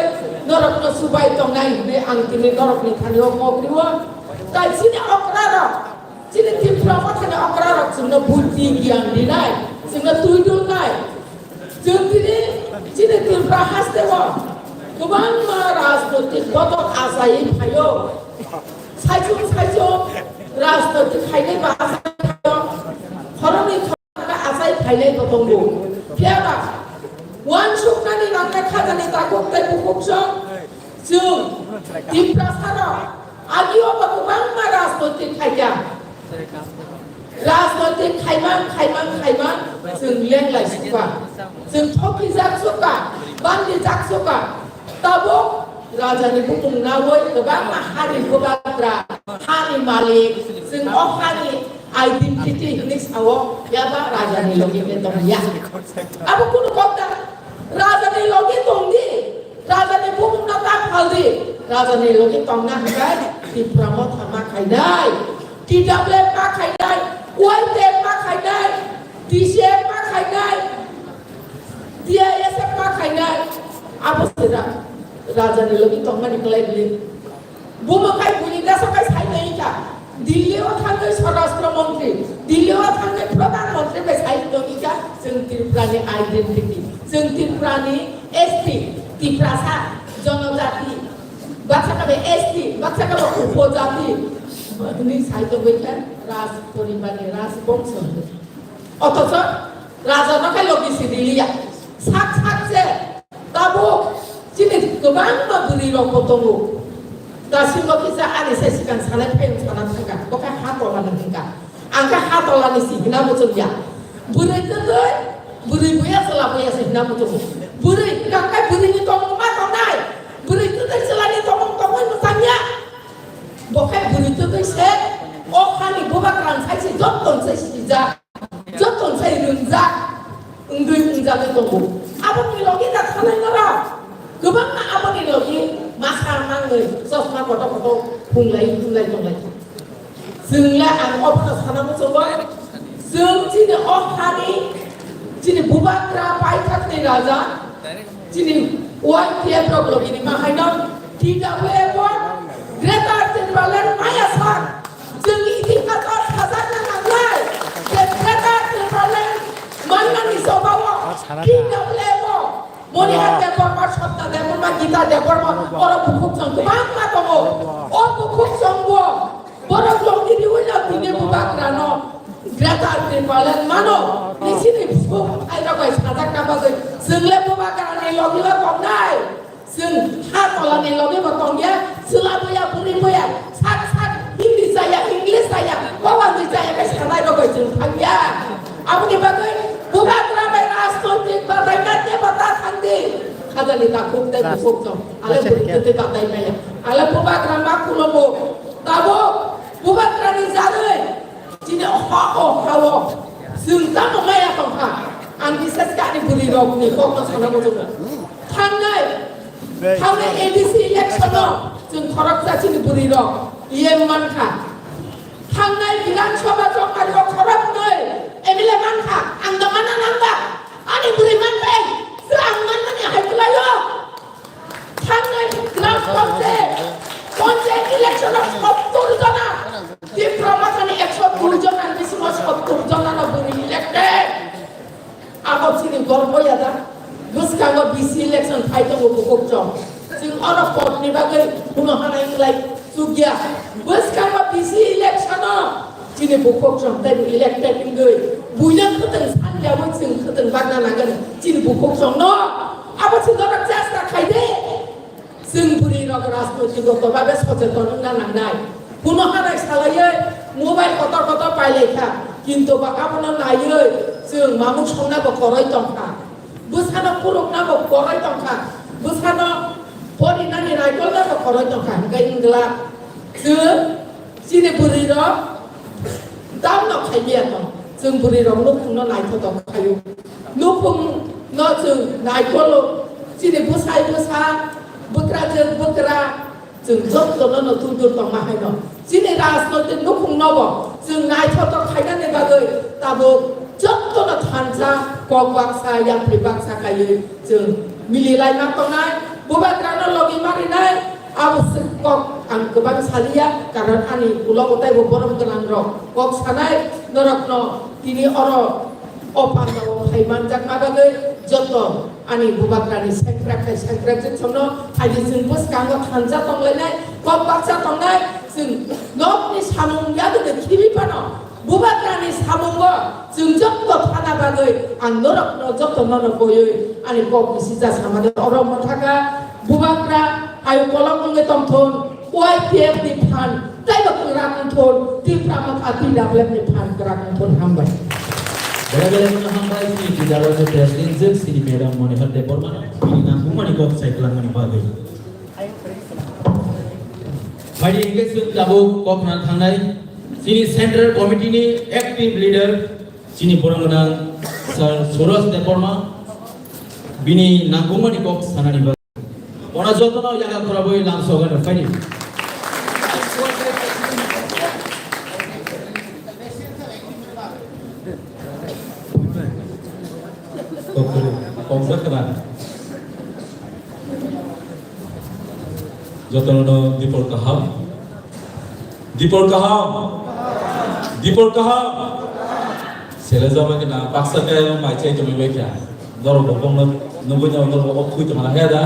norokno subai tongnai hinwi ang tini norokni thani o kok rio. Tai chini okrarok, chini Tripura Mothani okrarok chwngno buddhi giyan rinai, chwngno twi dulnai. Chwng tini chini Tripura hasteo kwbangma rajnoitik bodol achaiwi phaio. Saichung saichung rajnoitik khainai ba achai phaio. Khoroknwi Achai phainai bo tongo. Phiya ba, uansuknani nangnai khajani takhuk tei bukhuk song, chwng Tiprasa rok agio bo kwbangma rajnoitik khaikha. Rajnoitik khaimang, khaimang, khaimang, chwng lenglai sukha. Chwng thokijak sukha, bandijak sukha. Tabuk rajani bumung nawi kwbangma hani bubagra, hani malik, chwng o hani identity hinwi sao, yaba rajani logi khe tongya. Abo kunu kok da, rajani logi tongdi, rajani bumungno ta phaldi, rajani logi tongna hwnkhe Tipra Motha ma khainai, T W F ma khainai, Y T F ma khainai, T C F ma khainai, T I S F ma khainai, abo se ra-, rajani logi tongmani kwlai bili. Bumo kai buni desa kai sai tongwi kha. Delhi o thangwi Swarashtra Montri, Delhi o thangwi Pradhan Montri bai sai tongwi kha. Chwng Tripura ni identity, chwng Tripura ni S T, Tiprasa, Jonojati, baksa khe S T, baksa khe Upojati, Hwnwi sai tongwi khe raj poribarni raj bongso hwnwi. Othocho raja no khe logi si riliya. Sak sak se tabuk chini kwbangma bwrwi rok bo tongo. Dasimbo kisa ani se sikang sanai phai sana thangka. Bo khe ha tola ni hwnka. Ang khe ha tola ni si hwnna muchung ya. Bwrwi twtwi, bwrwi buya chwla buya se hwnna muchung. Bwrwi hwnka khe bwrwi ni tongmung ma tongnai. Bwrwi twtwi chwla ni tongmung tongwi mwchang ya. Bo khe bwrwi twtwi se, o hani bubagra sai se joto sai sijak, joto sai rwngjak, wngwi wngjagwi tongo. Aboni logi da thanai norok kwbangma aboni logi masa mangwi chosma kotor kotor phunglai phunglai tonglai. Chwng le ang o phano sana muchungo, chwng chini o hani chini bubagra paithakni raja, chini Y T F rok logi ni ma haino T W F o Greater Tipraland maya sak. Chwng itihas o sajakna nangnai je Greater Tipraland manmani jobao T W F o Moni Hante Borma, Sotna Debbarma, Gita Debbarma, oro bukhuk chwng kwbangma tongo. O bukhuk chwngbo borok longni riwi no tini bubagrano Greater Tipraland mano. Nisini bukhuk ai rok bai sajakna bagwi chwng le bubagrani logi o tongnai. Chwng ha tolani logi bo tongya, chwla boya, bwrwi boya, sak sak Hindi chaya, English chaya, Bawangwi chaya khe sanai rok bai chwng thangya. Aboni bagwi bubagra bai rajnoitik badaina tei bata thangdi. Khajani takhuk tei bukhuk chwng ale bwrwi tei badai maya. Ale bubagra ma khulumgo. Tabuk bubagrani jarwi chini o ha o ha o chwng tamo maya tongkha. Ang bises khe ani bwrwi rokni kokno sana muchungo. Thangnai Thangnai A D C election o chwng khoroksa chini bwrwi rok E M mankha. Thangnai Bidhan Sabha chongmari o khoroknwi M L A mankha. Ang da mana nangba. Ani bwrwi manbai. Sir ang manmani hai kwlaio. Thangnai Gram Panchayat, Panchayat election o sottor jona. Tipra Mothani ekso dui jona ni bisingo sottor jona no bwrwi elected. Abo chini gorbo ya da? Bwskango B C election phai tongo bukhuk chwng. Chwng oro vote ni bagwi huno hanai wngwi chukya. Bwskango B C election o chini bukhuk chwng tei elected wngwi buino khwtwng sanyawi chwng khwtwng bagna nangani chini bukhuk chwng no. Abo chwng oro chesta khai de. Chwng bwrwi rok rajnoitik rok babe socheton wngna nangnai. Kuno hanai salaiwi mobile kotor kotor pailai kha, kintu ba abono naiwi chwng mamung songna bo koroi tongkha, bwsano phurukna bo koroi tongkha, bwsano porinani naikolna bo koroi tongkha, hwnkhe wngla chwng Chini bwrwi rok dam no khai liya tong. Chwng bwrwi rok nukhung no naithotok khaio. Nukhung no chwng naikolo. Chini bwsai bwsa, bwkrajwk bwkra, chwng joto no no dur dur tongma hai no. Chini rajnoitik nukhung no bo chwng naithotok khainani bagwi tabuk joto no thansa kok baksa yapri baksa kaiwi chwng mili lai ma tongnai. Bubagra no logi ma rinai. Abo se kok ang kwbang saliya, karon ani ulo gotaibo borom gwnang rok kok sanai norok no tini oro o pandao phai manjakma bagwi joto ani bubagrani sengkrak khai sengkrak jwk somno phaidi chwng bwskango thansa tonglainai, kok baksa tongnai, chwng nokni samung yagwdwi khibi phano Bubagrani samungo chwng joto thana bagwi ang norokno jotono no boywi ani kok bisi ja samani oro mwthaka. Bubagra ayu kolok wngwi tongthun, Y P F ni phan taibo kwrak wngthun, Tipra Motha T W F ni phan kwrak wngthun. Hambai. Belai belai no hambai chini T W F ni president jwk chini madam Monihar Debbarma no bini nangkukmani kok sai kwlangmani bagwi. Phaidi hingke chwng tabuk kok khna thangnai chini Central Committee ni active leader chini borok gwnang Sir Suraj Debbarma bini nangkukmani kok sanani bagwi. Ono jotono yaga khorabwi lamsogan rwphaidi. Kok kwrwi, kok kwrwi khna. Jotono dipor kaham. Dipor kaham. Dipor kaham. Sele jama kena paksa kaya mai chai tumi bai kya. Norok bokong no nungui no norok bokong khui tongma haya da.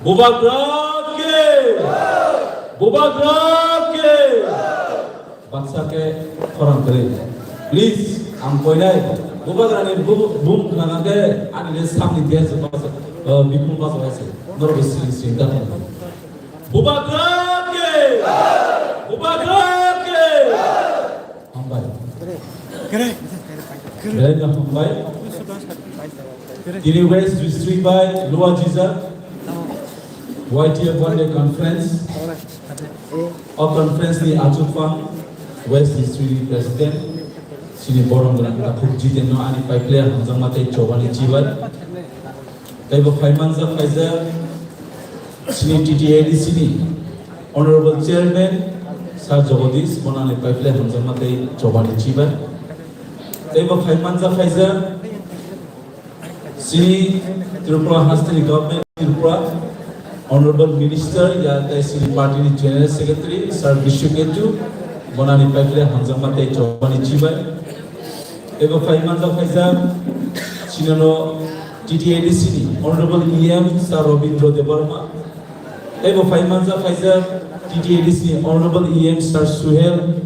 Bubagra ke. Bubagra ke. Baksa khe khorang kwrwi. Please, ang koinai. Bubagrani bu-, bum khna khe ani le sakni der se bas-, uh, bikung bas hai se. Norok sing sing da. Bubagra ke! Bubagra ke! Hambai. Belai no hambai. Tini West District by Lua Jija. Y T F One Day Conference. O conference ni achukphang West District ni President, sini borom gwnang takhuk Jiten no ani paiple hamjakma tei chobani chibai. Tei bo phaimanjak phaijak sini T T A D C ni Honorable Chairman Sir Jagadish, bono ani paiple hamjakma tei chobani chibai. Tei bo phaimanjak phaijak sini Tripura hasteni Government Tripura, Honorable Minister, ya tei sini party ni General Secretary, Sir Bishnu Ketu, bono ani paiple hamjakma tei chobani chibai. Ebo phaimanjak phaijak, sini no T T A D C ni Honorable E M Sir Robindra Debbarma, Tei bo phai manjak phaijak T T A D C ni Honorable E M Sir Suhel.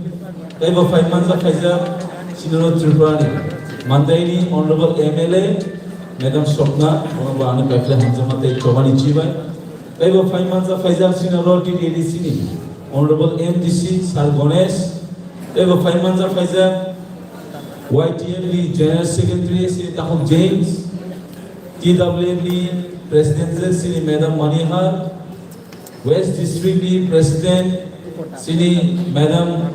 Tei bo phai manjak phaijak Sinoro Tripura ni Mandai ni Honorable M L A Madam Swapna, bono bo ani paiphle hamjakma tei chobani chibai. Tei bo phai manjak phaijak Sinoro T T A D C ni Honorable M D C Sir Ganesh. Tei bo phai manjak phaijak Y T F ni General Secretary Sri Takhuk James. T W F ni President je sini Madam Manihar, West District ni President sini Madam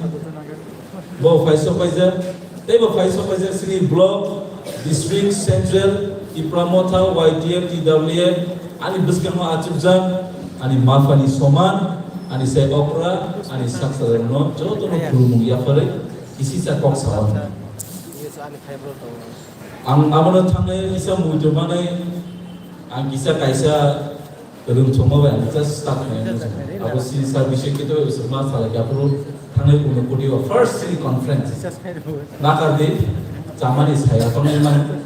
bo phai sok phaijak, tei bo phai sok phaijak sini Block, District, Central, Tipra Motha, Y T F, T W F, ani bwskango achukjak, ani maphani soman, ani sai okra, ani saksa rokno jotono khulumung yapharwi kisicha kok sawan. Ang abono thangnai kisa muitu manai, ang kisa kaisa rwngthoma bai ang kisa start khainai muchung. Abo sini sir Bishek Ketu bai bising ma salai aphuru thangnai unu koti o first sini conference. Nakar di chamani saya tongnai mano,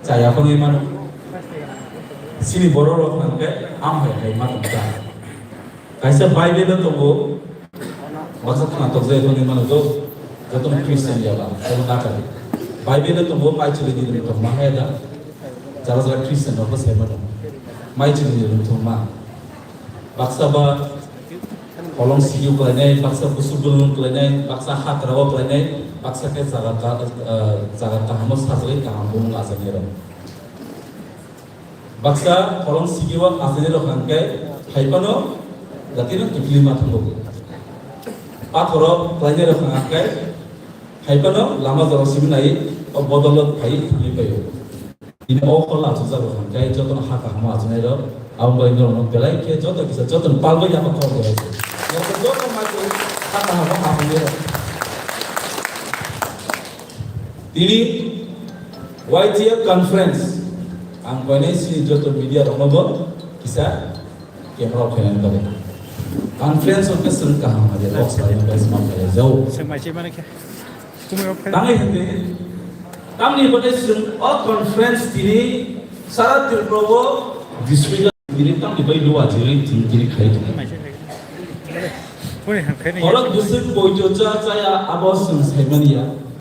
chaya tongnai mano. Sini borok rok hwnkhe am hai hai ma tongkha. Kaisa Bible o tongo, baksa khna tokjak hwnwi mano, jo-, jotono Christian ya ba, abo nakar. Bible o tongo, maichwlwi ni tongma hai da, jara jara Christian rok bo sai mano, maichwlwi ni tongma. Baksa ba kolong sigi khlainai, baksa busuk bulung khlainai, baksa hagra o khlainai, baksa khe jaga ka-, eh, jaga kaham o sajagwi kaham bumung achainai rok. Baksa kolong sigi o achainai rok hwnkhe hai phano jati no kiphilwi ma thango. Pathor o khlainai rok hwnkhe hai phano lama jora simi nai o bodol o phai thangwi pai o. Tini o hol achukjak rok hwnkhe jotono ha kaham o achainai rok abo bai norok no belai khe joto kisa joto ni palbai yapha kok belai khe. Norok joto ma khe ha kaham o achainai rok. Tini Y T F conference, ang koinai sini joto media rokno bo kisa camera o khainani bagwi. Conference o khe swrwng kaham hai, box bai wngkha, smart hai, jao. Swrwng mai se mani khe. Kumui o khe. Tangwi hwnkhe, tamni bagwi swrwng o conference tini sara Tripura o district o tini tamni bai luwa jiri tini tini khai tongo. Mai se khai. Kuni hwnkhe ni. Borok bwswk poito cha chaya abo swrwng saimani ya.